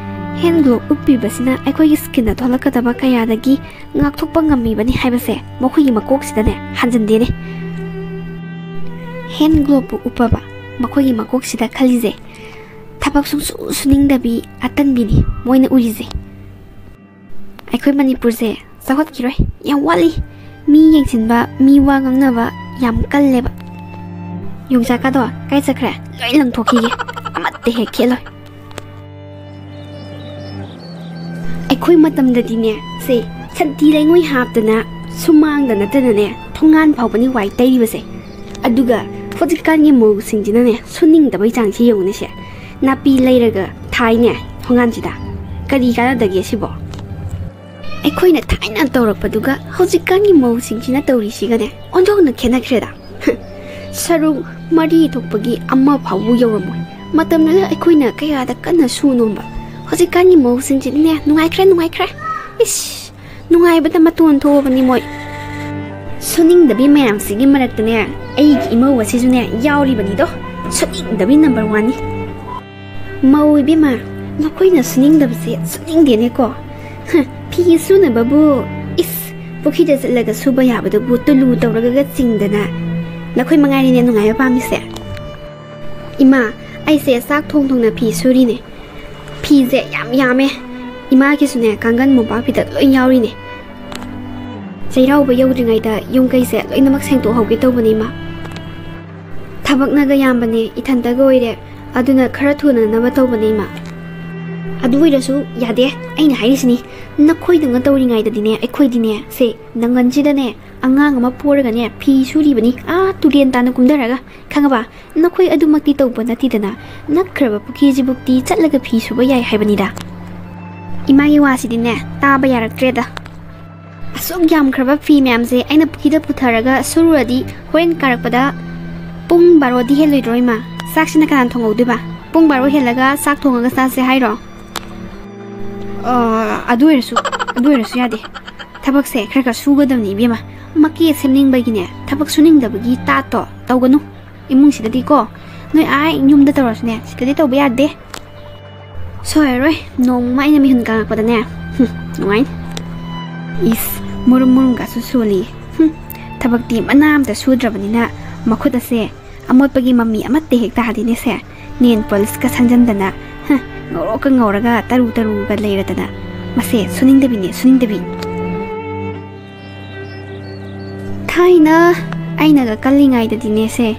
ꯍꯦꯟ ꯒ꯭ꯂꯣꯞ ꯎꯞꯄꯤꯕꯁꯤꯅ ꯑꯩꯈꯣꯏꯒꯤ ꯁ꯭ꯀꯤꯟꯗ ꯊꯣꯛꯂꯛꯀꯗꯕ ꯀꯌꯥꯗꯒꯤ ꯉꯥꯛꯊꯣꯛꯄ ꯉꯝꯃꯤꯕꯅꯤ ꯍꯥꯏꯕꯁꯦ ꯃꯈꯣꯏꯒꯤ ꯃꯀꯣꯛꯁꯤꯗꯅꯦ ꯍꯟꯖꯟꯗꯦꯅꯦ꯫ ꯍꯦꯟ ꯒ꯭ꯂꯣꯞꯄꯨ ꯎꯞꯄꯕ ꯃꯈꯣꯏꯒꯤ ꯃꯀꯣꯛꯁꯤꯗ ꯈꯜꯂꯤꯁꯦ ꯊꯕꯛ ꯁꯨꯡꯁꯨ ꯁꯨꯅꯤꯡꯗꯕꯤ ꯑꯇꯟꯕꯤꯅꯤ ꯃꯣꯏꯅ ꯎꯔꯤꯁꯦ꯫ ꯑꯩꯈꯣꯏ ꯃꯅꯤꯄꯨꯔꯁꯦ ꯆꯥꯎꯈꯠꯈꯤꯔꯣꯏ, ꯌꯥꯝ ꯋꯥꯠꯂꯤ꯫ ꯃꯤ ꯌꯦꯡꯁꯤꯟꯕ, ꯃꯤ ꯋꯥ ꯉꯥꯡꯅꯕ ꯌꯥꯝ ꯀꯜꯂꯦꯕ꯫ ꯌꯣꯡꯆꯥꯛꯀꯗꯣ ꯀꯥꯏ ꯆꯠꯈ꯭ꯔꯦ? ꯂꯣꯏ ꯂꯪꯊꯣꯛꯈꯤꯒꯦ, ꯑꯃꯠꯇ ꯍꯦꯛ ꯈꯦꯠꯂꯣꯏ꯫ ꯑꯩꯈꯣꯏ ꯃꯇꯝꯗꯗꯤꯅꯦ, ꯁꯦ, ꯁꯟꯊꯤ ꯂꯩꯉꯣꯏ ꯍꯥꯞꯇꯅ ꯁꯨꯃꯥꯡꯗ ꯅꯠꯇꯅꯅꯦ ꯊꯣꯡꯒꯥꯟ ꯐꯥꯎꯕꯅꯤ ꯋꯥꯏ ꯇꯩꯔꯤꯕꯁꯦ꯫ ꯑꯗꯨꯒ ꯍꯧꯖꯤꯛꯀꯥꯟꯒꯤ ꯃꯧꯁꯤꯡꯁꯤꯅꯅꯦ ꯁꯨꯅꯤꯡꯗꯕꯩ ꯆꯥꯡꯁꯤ ꯌꯦꯡꯉꯨꯅꯦꯁꯦ꯫ ꯅꯥꯄꯤ ꯂꯩꯔꯒ ꯊꯥꯏꯅꯦ ꯊꯣꯡꯒꯥꯟꯁꯤꯗ꯫ ꯀꯔꯤ ꯀꯥꯟꯅꯗꯒꯦ ꯁꯤꯕꯣ? ꯑꯩꯈꯣꯏꯅ ꯊꯥꯏꯅ ꯇꯧꯔꯛꯄꯗꯨꯒ ꯍꯧꯖꯤꯛꯀꯥꯟꯒꯤ ꯃꯧꯁꯤꯡꯁꯤꯅ ꯇꯧꯔꯤꯁꯤꯒꯅꯦ ꯑꯣꯟꯊꯣꯛꯅ ꯈꯦꯠꯅꯈ꯭ꯔꯦꯗ꯫ ꯁꯔꯨꯛ ꯃꯔꯤ ꯊꯣꯛꯄꯒꯤ ꯑꯃ ꯐꯥꯎꯕ ꯌꯧꯔꯝꯃꯣꯏ꯫ ꯃꯇꯝꯗꯨꯗ ꯑꯩꯈꯣꯏꯅ ꯀꯌꯥꯗ ꯀꯟꯅ ꯁꯨ ꯅꯣꯝꯕ꯫ ꯍꯧꯖꯤꯛꯀꯥꯟꯒꯤ ꯃꯧꯁꯤꯡꯁꯤꯗꯤꯅꯦ ꯅꯨꯡꯉꯥꯏꯈ꯭ꯔꯦ, ꯅꯨꯡꯉꯥꯏꯈ꯭ꯔꯦ꯫ ꯏꯁ, ꯅꯨꯡꯉꯥꯏꯕꯗ ꯃꯇꯣꯟ ꯊꯣꯛꯑꯕꯅꯤ ꯃꯣꯏ꯫ ꯁꯨꯅꯤꯡꯗꯕꯤ ꯃꯌꯥꯝꯁꯤꯒꯤ ꯃꯔꯛꯇꯅꯦ ꯑꯩꯒꯤ ꯏꯃꯧ ꯑꯁꯤꯁꯨꯅꯦ ꯌꯥꯎꯔꯤꯕꯅꯤꯗꯣ꯫ ꯁꯨꯅꯤꯡꯗꯕꯤ ꯅꯝꯕꯔ ꯋꯥꯟꯅꯤ꯫ ꯃꯧ ꯏꯕꯦꯝꯃ, ꯅꯈꯣꯏꯅ ꯁꯨꯅꯤꯡꯗꯕꯁꯦ ꯁꯨꯅꯤꯡꯗꯦꯅꯦꯀꯣ꯫ ꯍ, ꯐꯤ ꯁꯨꯅꯕꯕꯨ, ꯏꯁ, ꯄꯨꯈ꯭ꯔꯤꯗ ꯆꯠꯂꯒ ꯁꯨꯕ ꯌꯥꯕꯗꯨꯕꯨ ꯇꯨꯂꯨ ꯇꯧꯔꯒ ꯆꯤꯡꯗꯅ꯫ ꯅꯈꯣꯏ ꯃꯉꯥꯏꯔꯦꯅꯦ ꯅꯨꯡꯉꯥꯏꯕ ꯄꯥꯝꯃꯤꯁꯦ꯫ ꯏꯃꯥ, ꯑꯩꯁꯦ ꯆꯥꯛ ꯊꯣꯡ ꯊꯣꯡꯅ ꯐꯤ ꯁꯨꯔꯤꯅꯦ꯫ ꯐꯤꯁꯦ ꯌꯥꯝ ꯌꯥꯝꯃꯦ꯫ ꯏꯃꯥꯒꯤꯁꯨꯅꯦ, ꯀꯥꯡꯒꯟ ꯃꯣꯝꯄꯥꯛ ꯐꯤꯗꯛ ꯂꯣꯏ ꯌꯥꯎꯔꯤꯅꯦ꯫ ꯆꯩꯔꯥꯎꯕ ꯌꯧꯗ꯭ꯔꯤꯉꯩꯗ ꯌꯨꯝ ꯀꯩꯁꯦ ꯂꯣꯏꯅꯃꯛ ꯁꯦꯡꯗꯣꯛꯍꯧꯒꯦ ꯇꯧꯕꯅꯦ, ꯏꯃꯥ꯫ ꯊꯕꯛꯅꯒ ꯌꯥꯝꯕꯅꯦ, ꯏꯊꯟꯇꯒ ꯑꯣꯏꯔꯦ꯫ ꯑꯗꯨꯅ ꯈꯔ ꯊꯨꯅꯅꯕ ꯇꯧꯕꯅꯦ, ꯏꯃꯥ꯫ ꯑꯗꯨ ꯑꯣꯏꯔꯁꯨ ꯌꯥꯗꯦ꯫ ꯑꯩꯅ ꯍꯥꯏꯔꯤꯁꯤꯅꯤ, ꯅꯈꯣꯏꯗꯧꯅ ꯇꯧꯔꯤꯉꯩꯗꯗꯤꯅꯦ, ꯑꯩꯈꯣꯏꯗꯤꯅꯦ, ꯁꯦ, ꯅꯪꯒꯟꯁꯤꯗꯅꯦ, ꯑꯉꯥꯡ ꯑꯃ ꯄꯣꯔꯒꯅꯦ, ꯐꯤ ꯁꯨꯔꯤꯕꯅꯤ, ꯑꯥ, ꯇꯨꯔꯦꯟ ꯇꯥꯅ ꯀꯨꯝꯊꯔꯒ, ꯈꯪꯉꯕ? ꯅꯈꯣꯏ ꯑꯗꯨꯃꯛꯇꯤ ꯇꯧꯕ ꯅꯠꯇꯦꯗꯅ, ꯅꯛꯈ꯭ꯔꯕ ꯄꯨꯈ꯭ꯔꯤꯁꯤꯕꯨꯛꯇꯤ ꯆꯠꯂꯒ ꯐꯤ ꯁꯨꯕ ꯌꯥꯏ ꯍꯥꯏꯕꯅꯤꯗ꯫ ꯏꯃꯥꯒꯤ ꯋꯥꯁꯤꯗꯤꯅꯦ, ꯇꯥꯕ ꯌꯥꯔꯛꯇ꯭ꯔꯦꯗ꯫ ꯑꯁꯨꯛ ꯌꯥꯝꯈ꯭ꯔꯕ ꯐꯤ ꯃꯌꯥꯝꯁꯦ ꯑꯩꯅ ꯄꯨꯈ꯭ꯔꯤꯗ ꯄꯨꯊꯔꯒ ꯁꯨꯔꯨꯔꯗꯤ, ꯍꯣꯔꯦꯟ ꯀꯥꯔꯛꯄꯗ ꯄꯨꯡ ꯕꯥꯔꯣꯗꯤ ꯍꯦꯜꯂꯣꯏꯗ꯭ꯔꯣ, ꯏꯃꯥ? ꯆꯥꯛꯁꯤꯅ ꯀꯅꯥꯅ ꯊꯣꯡꯍꯧꯗꯣꯏꯕ? ꯄꯨꯡ ꯕꯥꯔꯣ ꯍꯦꯜꯂꯒ ꯆꯥꯛ ꯊꯣꯡꯉꯒ ꯆꯥꯁꯦ ꯍꯥꯏꯔꯣ? ꯑ, ꯑꯗꯨ ꯑꯣꯏꯔꯁꯨ, ꯑꯗꯨ ꯑꯣꯏꯔꯁꯨ ꯌꯥꯗꯦ꯫ ꯊꯕꯛꯁꯦ ꯈꯔ ꯈꯔ ꯁꯨꯒꯗꯕꯅꯤ, ꯏꯕꯦꯝꯃ꯫ ꯃꯀꯦ ꯁꯦꯝꯅꯤꯡꯕꯒꯤꯅꯦ, ꯊꯕꯛ ꯁꯨꯅꯤꯡꯗꯕꯒꯤ ꯇꯥꯠꯇꯣ ꯇꯧꯒꯅꯨ꯫ ꯏꯃꯨꯡꯁꯤꯗꯗꯤꯀꯣ, ꯅꯣꯏ ꯑꯥ ꯌꯨꯝꯗ ꯇꯧꯔꯁꯨꯅꯦ, ꯁꯤꯗꯗꯤ ꯇꯧꯕ ꯌꯥꯗꯦ꯫ ꯁꯣꯏꯔꯔꯣꯏ, ꯅꯣꯡꯃ ꯑꯩꯅ ꯃꯤꯍꯨꯟ ꯀꯪꯉꯛꯄꯗꯅꯦ꯫ ꯍꯨꯝ, ꯅꯨꯡꯉꯥꯏꯅꯤ꯫ ꯏꯁ, ꯃꯨꯔꯨꯝ ꯃꯨꯔꯨꯝꯒꯁꯨ ꯁꯣꯜꯂꯤ꯫ ꯍꯨꯝ, ꯊꯕꯛꯇꯤ ꯃꯅꯥ ꯑꯝꯇ ꯁꯨꯗ꯭ꯔꯕꯅꯤꯅ ꯃꯈꯨꯠ ꯑꯁꯦ ꯑꯃꯣꯠꯄꯒꯤ ꯃꯃꯤ ꯑꯃꯠꯇ ꯍꯦꯛ ꯇꯥꯗꯦꯅꯦꯁꯦ꯫ ꯅꯦꯟ ꯄꯣꯂꯤꯁꯀ ꯁꯪꯖꯟꯗꯅ, ꯍ, ꯉꯧꯔꯣꯛꯀ ꯉꯧꯔꯒ ꯇꯔꯨ ꯇꯔꯨꯒ ꯂꯩꯔꯗꯅ꯫ ꯃꯁꯦ ꯁꯨꯅꯤꯡꯗꯕꯤꯅꯦ, ꯁꯨꯅꯤꯡꯗꯕꯤ꯫ ꯊꯥꯏꯅ ꯑꯩꯅꯒ ꯀꯜꯂꯤꯉꯩꯗꯗꯤꯅꯦꯁꯦ,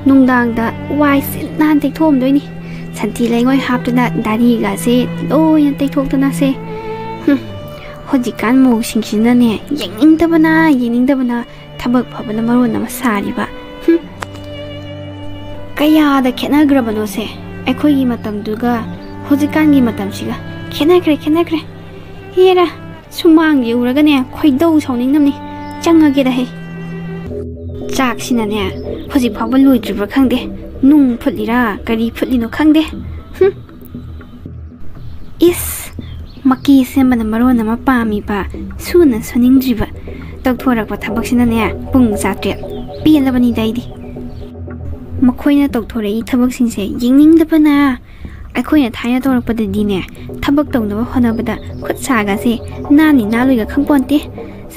ꯅꯨꯡꯗꯥꯡꯗ ꯋꯥꯏ ꯁꯤꯠ ꯅꯥꯟ ꯇꯩꯊꯣꯛꯑꯝꯗꯣꯏꯅꯤ꯫ ꯁꯟꯊꯤ ꯂꯩꯉꯣꯏ ꯍꯥꯞꯇꯅ ꯗꯥꯔꯤꯒꯁꯦ ꯂꯣꯏꯅ ꯇꯩꯊꯣꯛꯇꯅꯁꯦ꯫ ꯍꯨꯝ, ꯍꯧꯖꯤꯛꯀꯥꯟ ꯃꯧꯁꯤꯡꯁꯤꯅꯅꯦ, ꯌꯦꯡꯅꯤꯡꯗꯕꯅ, ꯌꯦꯡꯅꯤꯡꯗꯕꯅ ꯊꯕꯛ ꯐꯕꯅ ꯃꯔꯣꯟ ꯑꯃ ꯁꯥꯔꯤꯕ꯫ ꯍꯨꯝ꯫ ꯀꯌꯥꯗ ꯈꯦꯠꯅꯈ꯭ꯔꯕꯅꯣꯁꯦ, ꯑꯩꯈꯣꯏꯒꯤ ꯃꯇꯝꯗꯨꯒ ꯍꯧꯖꯤꯛꯀꯥꯟꯒꯤ ꯃꯇꯝꯁꯤꯒ꯫ ꯈꯦꯠꯅꯈ꯭ꯔꯦ, ꯈꯦꯠꯅꯈ꯭ꯔꯦ꯫ ꯍꯦꯔꯥ, ꯁꯨꯃꯥꯡ ꯌꯧꯔꯒꯅꯦ, ꯈꯣꯏꯗꯧ ꯁꯥꯎꯅꯤꯡꯅꯕꯅꯤ꯫ ꯆꯪꯉꯒꯦꯗ ꯍꯦ꯫ ꯆꯥꯛꯁꯤꯅꯅꯦ, ꯍꯧꯖꯤꯛ ꯐꯥꯎꯕ ꯂꯣꯏꯗ꯭ꯔꯤꯕ꯭ꯔꯥ ꯈꯪꯗꯦ꯫ ꯅꯨꯡ ꯐꯨꯠꯂꯤꯔꯥ, ꯀꯔꯤ ꯐꯨꯠꯂꯤꯅꯣ ꯈꯪꯗꯦ꯫ ꯍꯨꯝ꯫ ꯏꯁ, ꯃꯀꯤ ꯁꯦꯝꯕꯅ ꯃꯔꯣꯟ ꯑꯃ ꯄꯥꯝꯃꯤꯕ, ꯁꯨꯅ ꯁꯨꯅꯤꯡꯗ꯭ꯔꯤꯕ꯫ ꯇꯧꯊꯣꯔꯛꯄ ꯊꯕꯛꯁꯤꯅꯅꯦ, ꯄꯨꯡ ꯆꯥꯇ꯭ꯔꯦꯠ꯫ ꯄꯦꯜꯂꯕꯅꯤꯗ ꯑꯩꯗꯤ꯫ ꯃꯈꯣꯏꯅ ꯇꯧꯊꯣꯔꯛꯏ ꯊꯕꯛꯁꯤꯡꯁꯦ ꯌꯦꯡꯅꯤꯡꯗꯕꯅ꯫ ꯑꯩꯈꯣꯏꯅ ꯊꯥꯏꯅ ꯇꯧꯔꯛꯄꯗꯗꯤꯅꯦ, ꯊꯕꯛ ꯇꯧꯅꯕ ꯍꯣꯠꯅꯕꯗ ꯈꯨꯠ ꯁꯥꯒꯁꯦ ꯅꯥꯟꯅꯤ ꯅꯥꯜꯂꯣꯏꯒ ꯈꯪꯄꯣꯟꯇꯦ꯫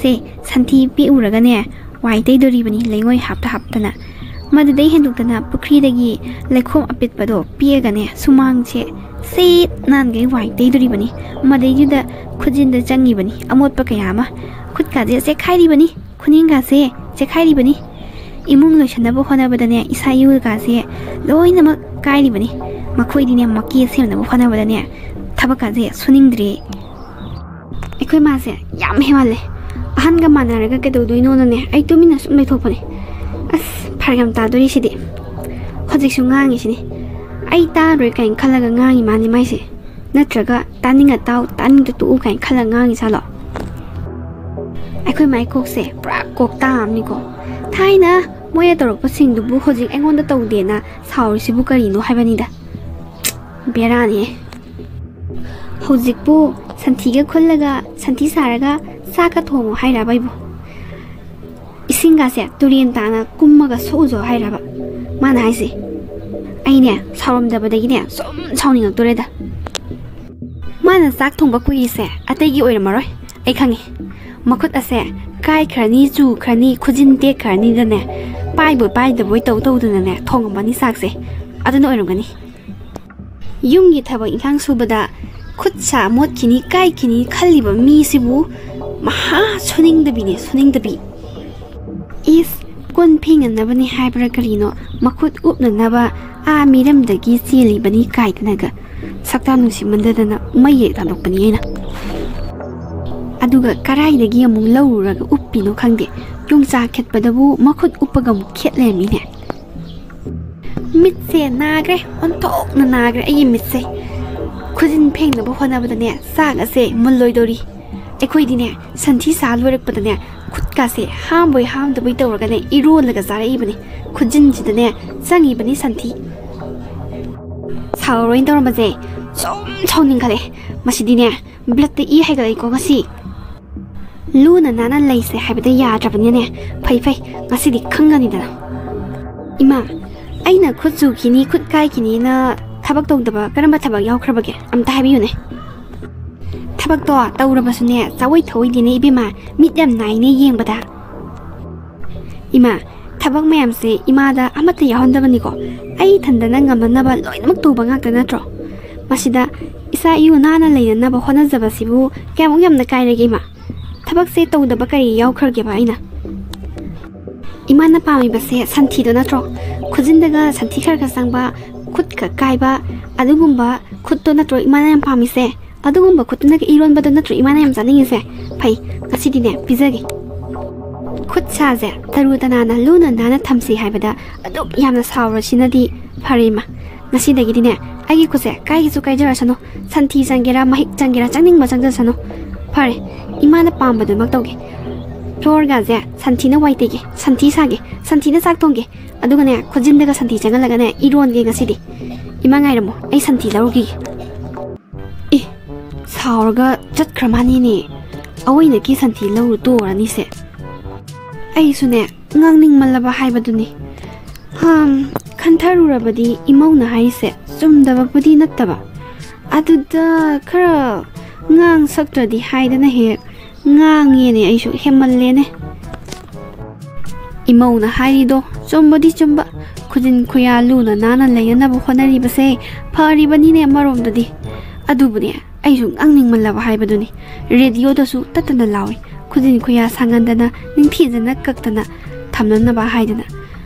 ꯁꯦ, ꯁꯟꯊꯤ ꯄꯦꯛꯎꯔꯒꯅꯦ, ꯋꯥꯏ ꯇꯩꯗꯣꯔꯤꯕꯅꯤ ꯂꯩꯉꯣꯏ ꯍꯥꯞꯇ ꯍꯥꯞꯇꯅ꯫ ꯃꯗꯨꯗꯩ ꯍꯦꯟꯗꯣꯛꯇꯅ ꯄꯨꯈ꯭ꯔꯤꯗꯒꯤ ꯂꯩꯈꯣꯝ ꯑꯄꯤꯠꯄꯗꯣ ꯄꯤꯛꯑꯒꯅꯦ, ꯁꯨꯃꯥꯡꯁꯦ ꯁꯤꯠ ꯅꯥꯟꯈꯩ ꯋꯥꯏ ꯇꯩꯗꯣꯔꯤꯕꯅꯤ꯫ ꯃꯗꯩꯗꯨꯗ ꯈꯨꯖꯤꯟꯗ ꯆꯪꯉꯤꯕꯅꯤ ꯑꯃꯣꯠꯄ ꯀꯌꯥ ꯑꯃ꯫ ꯈꯨꯠꯀꯥꯁꯦ ꯆꯦꯛꯈꯥꯏꯔꯤꯕꯅꯤ, ꯈꯨꯅꯤꯡꯒꯥꯁꯦ ꯆꯦꯛꯈꯥꯏꯔꯤꯕꯅꯤ꯫ ꯏꯃꯨꯡ ꯂꯣꯏꯁꯟꯅꯕ ꯍꯣꯠꯅꯕꯗꯅꯦ, ꯏꯁꯥ ꯏꯎꯒꯥꯁꯦ ꯂꯣꯏꯅꯃꯛ ꯀꯥꯏꯔꯤꯕꯅꯤ꯫ ꯃꯈꯣꯏꯗꯤꯅꯦ, ꯃꯀꯦ ꯁꯦꯝꯅꯕ ꯍꯣꯠꯅꯕꯗꯅꯦ, ꯊꯕꯛꯀꯥꯁꯦ ꯁꯨꯅꯤꯡꯗ꯭ꯔꯦ꯫ ꯑꯩꯈꯣꯏ ꯃꯥꯁꯦ ꯌꯥꯝ ꯍꯦꯟꯃꯜꯂꯦ꯫ ꯑꯍꯟꯒ ꯃꯥꯟꯅꯔꯒ ꯀꯩꯗꯧꯗꯣꯏꯅꯣꯅꯅꯦ, ꯑꯩ ꯇꯨꯃꯤꯟꯅ ꯁꯨꯝ ꯂꯩꯊꯣꯛꯄꯅꯦ꯫ ꯑꯁ, ꯐꯔꯛ ꯌꯥꯝ ꯇꯥꯗꯣꯔꯤ ꯁꯤꯗꯤ꯫ ꯍꯧꯖꯤꯛꯁꯨ ꯉꯥꯡꯉꯤꯁꯤꯅꯤ꯫ ꯑꯩ ꯇꯥꯔꯣꯏ ꯀꯥꯏꯅ ꯈꯜꯂꯒ ꯉꯥꯡꯉꯤ ꯃꯥꯅꯤ ꯃꯥꯏꯁꯦ꯫ ꯅꯠꯇ꯭ꯔꯒ ꯇꯥꯅꯤꯡꯉ ꯇꯥꯎ, ꯇꯥꯅꯤꯡꯗ ꯇꯣꯛꯎ ꯀꯥꯏꯅ ꯈꯜꯂꯒ ꯉꯥꯡꯉꯤ ꯖꯥꯠꯂꯣ? ꯑꯩꯈꯣꯏ ꯃꯥꯏ ꯀꯣꯛꯁꯦ ꯄꯨꯔꯥ ꯀꯣꯛꯇꯥ ꯑꯃꯅꯤꯀꯣ꯫ ꯊꯥꯏꯅ ꯃꯣꯏꯅ ꯇꯧꯔꯛꯄꯁꯤꯡꯗꯨꯕꯨ ꯍꯧꯖꯤꯛ ꯑꯩꯉꯣꯟꯗ ꯇꯧꯗꯦꯅ ꯁꯥꯎꯔꯤꯁꯤꯕꯨ ꯀꯔꯤꯅꯣ ꯍꯥꯏꯕꯅꯤꯗ꯫ ꯕꯦꯔꯥꯅꯤ꯫ ꯍꯧꯖꯤꯛꯄꯨ ꯁꯟꯊꯤꯒ ꯈꯨꯜꯂꯒ, ꯁꯟꯊꯤ ꯁꯥꯔꯒ ꯆꯥꯛꯀ ꯊꯣꯡꯉꯣ ꯍꯥꯏꯔꯕ ꯑꯩꯕꯨ? ꯏꯁꯤꯡꯒꯁꯦ ꯇꯨꯔꯦꯟ ꯇꯥꯅ ꯀꯨꯝꯃꯒ ꯁꯣꯛꯎꯖꯣ ꯍꯥꯏꯔꯕ ꯃꯥꯅ ꯍꯥꯏꯁꯦ? ꯑꯩꯅꯦ, ꯁꯥꯎꯔꯝꯗꯕꯗꯒꯤꯅꯦ ꯁꯨꯝ ꯁꯥꯎꯅꯤꯡꯉꯛꯇꯣꯔꯦꯗ꯫ ꯃꯥꯅ ꯆꯥꯛ ꯊꯣꯡꯕ ꯀꯨꯏꯔꯤꯁꯦ ꯑꯇꯩꯒꯤ ꯑꯣꯏꯔꯝꯃꯔꯣꯏ, ꯑꯩ ꯈꯪꯉꯦ꯫ ꯃꯈꯨꯠ ꯑꯁꯦ ꯀꯥꯏꯈ꯭ꯔꯅꯤ, ꯆꯨꯈ꯭ꯔꯅꯤ, ꯈꯨꯖꯤꯟ ꯇꯦꯛꯈ꯭ꯔꯅꯤꯗꯅꯦ, ꯄꯥꯏꯕꯣꯏ ꯄꯥꯏꯗꯕꯣꯏ ꯇꯧ ꯇꯧꯗꯅꯅꯦ ꯊꯣꯡꯉꯝꯃꯅꯤ ꯆꯥꯛꯁꯦ꯫ ꯑꯗꯨꯅ ꯑꯣꯏꯔꯝꯒꯅꯤ꯫ ꯌꯨꯝꯒꯤ ꯊꯕꯛ ꯏꯟꯈꯥꯡ ꯁꯨꯕꯗ ꯈꯨꯠ ꯁꯥ ꯃꯣꯠꯈꯤꯅꯤ, ꯀꯥꯏꯈꯤꯅꯤ ꯈꯜꯂꯤꯕ ꯃꯤꯁꯤꯕꯨ ꯃꯍꯥ ꯁꯨꯅꯤꯡꯗꯕꯤꯅꯦ, ꯁꯨꯅꯤꯡꯗꯕꯤ꯫ ꯏꯁ, ꯀꯣꯟ ꯐꯦꯡꯅꯅꯕꯅꯤ ꯍꯥꯏꯕ꯭ꯔꯥ ꯀꯔꯤꯅꯣ, ꯃꯈꯨꯠ ꯎꯞꯅꯅꯕ ꯑꯥ ꯃꯤꯔꯝꯗꯒꯤ ꯆꯦꯜꯂꯤꯕꯅꯤ ꯀꯥꯏꯗꯅꯒ꯫ ꯁꯛꯇꯥ ꯅꯨꯡꯁꯤꯃꯟꯗꯗꯅ ꯃꯩ ꯍꯦꯛ ꯊꯥꯗꯣꯛꯄꯅꯤ ꯑꯩꯅ꯫ ꯑꯗꯨꯒ ꯀꯔꯥꯏꯗꯒꯤ ꯑꯃꯨꯛ ꯂꯧꯔꯨꯔꯒ ꯎꯞꯄꯤꯅꯣ ꯈꯪꯗꯦ, ꯌꯣꯡꯆꯥꯛ ꯈꯦꯠꯄꯗꯕꯨ ꯃꯈꯨꯠ ꯎꯞꯄꯒ ꯑꯃꯨꯛ ꯈꯦꯠ ꯂꯩꯔꯝꯃꯤꯅꯦ꯫ ꯃꯤꯠꯁꯦ ꯅꯥꯈ꯭ꯔꯦ, ꯑꯣꯟꯊꯣꯛꯅ ꯅꯥꯈ꯭ꯔꯦ ꯑꯩꯒꯤ ꯃꯤꯠꯁꯦ꯫ ꯈꯨꯖꯤꯟ ꯐꯦꯡꯅꯕ ꯍꯣꯠꯅꯕꯗꯅꯦ, ꯆꯥꯛ ꯑꯁꯦ ꯃꯨꯜꯂꯣꯏꯗꯧꯔꯤ꯫ ꯑꯩꯈꯣꯏꯗꯤꯅꯦ, ꯁꯟꯊꯤ ꯁꯥ ꯂꯣꯏꯔꯛꯄꯗꯅꯦ, ꯈꯨꯠꯀꯥꯁꯦ ꯍꯥꯝꯕꯣꯏ ꯍꯥꯝꯗꯕꯣꯏ ꯇꯧꯔꯒꯅꯦ, ꯏꯔꯣꯜꯂꯒ ꯆꯥꯔꯛꯏꯕꯅꯦ꯫ ꯈꯨꯖꯤꯟꯁꯤꯗꯅꯦ ꯆꯪꯉꯤꯕꯅꯤ ꯁꯟꯊꯤ꯫ ꯁꯥꯎꯔꯣꯏꯅ ꯇꯧꯔꯝꯕꯁꯦ ꯁꯨꯝ ꯁꯥꯎꯅꯤꯡꯈꯠꯂꯦ꯫ ꯃꯁꯤꯗꯤꯅꯦ, ꯕ꯭ꯂꯠꯇ ꯏ ꯍꯩꯒꯠꯂꯛꯏꯀꯣ ꯉꯁꯤ꯫ ꯂꯨꯅ ꯅꯥꯟꯅ ꯂꯩꯁꯦ ꯍꯥꯏꯕꯗ ꯌꯥꯗ꯭ꯔꯕꯅꯤꯅꯦ꯫ ꯐꯩ ꯐꯩ, ꯉꯁꯤꯗꯤ ꯈꯪꯉꯅꯤꯗꯅ꯫ ꯏꯃꯥ, ꯑꯩꯅ ꯈꯨꯠ ꯆꯨꯈꯤꯅꯤ, ꯈꯨꯠ ꯀꯥꯏꯈꯤꯅꯤꯅ ꯊꯕꯛ ꯇꯧꯗꯕ ꯀꯔꯝꯕ ꯊꯕꯛ ꯌꯥꯎꯈ꯭ꯔꯕꯒꯦ? ꯑꯝꯇ ꯍꯥꯏꯕꯤꯌꯨꯅꯦ꯫ ꯊꯕꯛꯇꯣ ꯇꯧꯔꯕꯁꯨꯅꯦ, ꯆꯥꯋꯣꯏ ꯊꯧꯑꯣꯏꯗꯦꯅꯦ ꯏꯕꯦꯝꯃ, ꯃꯤꯠ ꯌꯥꯝ ꯅꯥꯏꯅꯦ ꯌꯦꯡꯕꯗ꯫ ꯏꯃꯥ, ꯊꯕꯛ ꯃꯌꯥꯝꯁꯦ ꯏꯃꯥꯗ ꯑꯃꯠꯇ ꯌꯥꯎꯍꯟꯗꯕꯅꯤꯀꯣ꯫ ꯑꯩ ꯏꯊꯟꯗꯅ ꯉꯝꯅꯅꯕ ꯂꯣꯏꯅꯃꯛ ꯇꯧꯕ ꯉꯥꯛꯇ ꯅꯠꯇ꯭ꯔꯣ? ꯃꯁꯤꯗ ꯏꯆꯥ ꯏꯌꯨ ꯅꯥꯟꯅ ꯂꯩꯅꯅꯕ ꯍꯣꯠꯅꯖꯕꯁꯤꯕꯨ ꯀꯌꯥꯃꯨꯛ ꯌꯥꯝꯅ ꯀꯥꯏꯔꯒꯦ ꯏꯃꯥ? ꯊꯕꯛꯁꯦ ꯇꯧꯗꯕ ꯀꯔꯤ ꯌꯥꯎꯈ꯭ꯔꯒꯦꯕ ꯑꯩꯅ? ꯏꯃꯥꯅ ꯄꯥꯝꯃꯤꯕꯁꯦ ꯁꯟꯊꯤꯗꯣ ꯅꯠꯇ꯭ꯔꯣ? ꯈꯨꯖꯤꯟꯗꯒ ꯁꯟꯊꯤ ꯈꯔ ꯈꯔ ꯆꯪꯕ, ꯈꯨꯠꯀ ꯀꯥꯏꯕ, ꯑꯗꯨꯒꯨꯝꯕ ꯈꯨꯠꯇꯣ ꯅꯠꯇ꯭ꯔꯣ ꯏꯃꯥꯅ ꯌꯥꯝ ꯄꯥꯝꯃꯤꯁꯦ? ꯑꯗꯨꯒꯨꯝꯕ ꯈꯨꯠꯇꯨꯅꯒ ꯏꯔꯣꯟꯕꯗꯣ ꯅꯠꯇ꯭ꯔꯣ ꯏꯃꯥꯅ ꯌꯥꯝ ꯆꯥꯅꯤꯡꯉꯤꯁꯦ? ꯐꯩ, ꯉꯁꯤꯗꯤꯅꯦ ꯄꯤꯖꯒꯦ꯫ ꯈꯨꯠ ꯁꯥꯁꯦ ꯇꯔꯨ ꯇꯅꯥꯟꯅ ꯂꯨꯅ ꯅꯥꯟꯅ ꯊꯝꯁꯤ ꯍꯥꯏꯕꯗ ꯑꯗꯨꯛ ꯌꯥꯝꯅ ꯁꯥꯎꯔꯁꯤꯅꯗꯤ ꯐꯔꯦ ꯏꯃꯥ꯫ ꯉꯁꯤꯗꯒꯤꯗꯤꯅꯦ ꯑꯩꯒꯤ ꯈꯨꯠꯁꯦ ꯀꯥꯏꯒꯤꯁꯨ ꯀꯥꯏꯖꯔꯁꯅꯨ, ꯁꯟꯊꯤ ꯆꯪꯒꯦꯔꯥ ꯃꯍꯤꯛ ꯆꯪꯒꯦꯔꯥ ꯆꯪꯅꯤꯡꯕ ꯆꯪꯖꯁꯅꯨ꯫ ꯐꯔꯦ, ꯏꯃꯥꯅ ꯄꯥꯝꯕꯗꯨꯃꯛ ꯇꯧꯒꯦ꯫ ꯐ꯭ꯂꯣꯔꯒꯁꯦ ꯁꯟꯊꯤꯅ ꯋꯥꯏ ꯇꯩꯒꯦ, ꯁꯟꯊꯤ ꯁꯥꯒꯦ, ꯁꯟꯊꯤꯅ ꯆꯥꯛ ꯊꯣꯡꯒꯦ, ꯑꯗꯨꯒꯅꯦ ꯈꯨꯖꯤꯟꯗꯒ ꯁꯟꯊꯤ ꯆꯪꯍꯜꯂꯒꯅꯦ ꯏꯔꯣꯟꯒꯦ ꯉꯁꯤꯗꯤ꯫ ꯏꯃꯥ ꯉꯥꯏꯔꯝꯃꯣ, ꯑꯩ ꯁꯟꯊꯤ ꯂꯧꯔꯨꯈꯤꯒꯦ꯫ ꯑꯦ, ꯁꯥꯎꯔꯒ ꯆꯠꯈ꯭ꯔ ꯃꯥꯅꯤꯅꯦ꯫ ꯑꯋꯣꯏꯅꯀꯤ ꯁꯟꯊꯤ ꯂꯧꯔꯨ ꯇꯣꯔꯅꯤꯁꯦ꯫ ꯑꯩꯁꯨꯅꯦ ꯉꯥꯡꯅꯤꯡꯃꯜꯂꯕ ꯍꯥꯏꯕꯗꯨꯅꯤ꯫ ꯍꯝ, ꯈꯟꯊꯔꯨꯔꯕꯗꯤ ꯏꯃꯧꯅ ꯍꯥꯏꯔꯤꯁꯦ ꯆꯨꯝꯗꯕꯕꯨꯗꯤ ꯅꯠꯇꯕ, ꯑꯗꯨꯗ ꯈꯔ ꯉꯥꯡ ꯁꯛꯇ꯭ꯔꯗꯤ ꯍꯥꯏꯗꯅ ꯍꯦꯛ ꯉꯥꯡꯉꯦꯅꯦ, ꯑꯩꯁꯨ ꯍꯦꯟꯃꯜꯂꯦꯅꯦ꯫ ꯏꯃꯧꯅ ꯍꯥꯏꯔꯤꯗꯣ ꯆꯨꯝꯕꯗꯤ ꯆꯨꯝꯕ, ꯈꯨꯖꯤꯟ ꯈꯨꯌꯥ ꯂꯨꯅ ꯅꯥꯟꯅ ꯂꯩꯅꯅꯕ ꯍꯣꯠꯅꯔꯤꯕꯁꯦ ꯐꯔꯤꯕꯅꯤꯅꯦ ꯑꯃꯔꯣꯝꯗꯗꯤ꯫ ꯑꯗꯨꯕꯨꯅꯦ, ꯑꯩꯁꯨ ꯉꯥꯡꯅꯤꯡꯃꯜꯂꯕ ꯍꯥꯏꯕꯗꯨꯅꯤ꯫ ꯔꯦꯗꯤꯑꯣꯗꯁꯨ ꯇꯠꯇꯅ ꯂꯥꯎꯏ, ꯈꯨꯖꯤꯟ ꯈꯨꯌꯥ ꯁꯥꯡꯍꯟꯗꯅ ꯅꯤꯡꯊꯤꯖꯅ ꯀꯛꯇꯅ ꯊꯝꯅꯅꯕ ꯍꯥꯏꯗꯅ꯫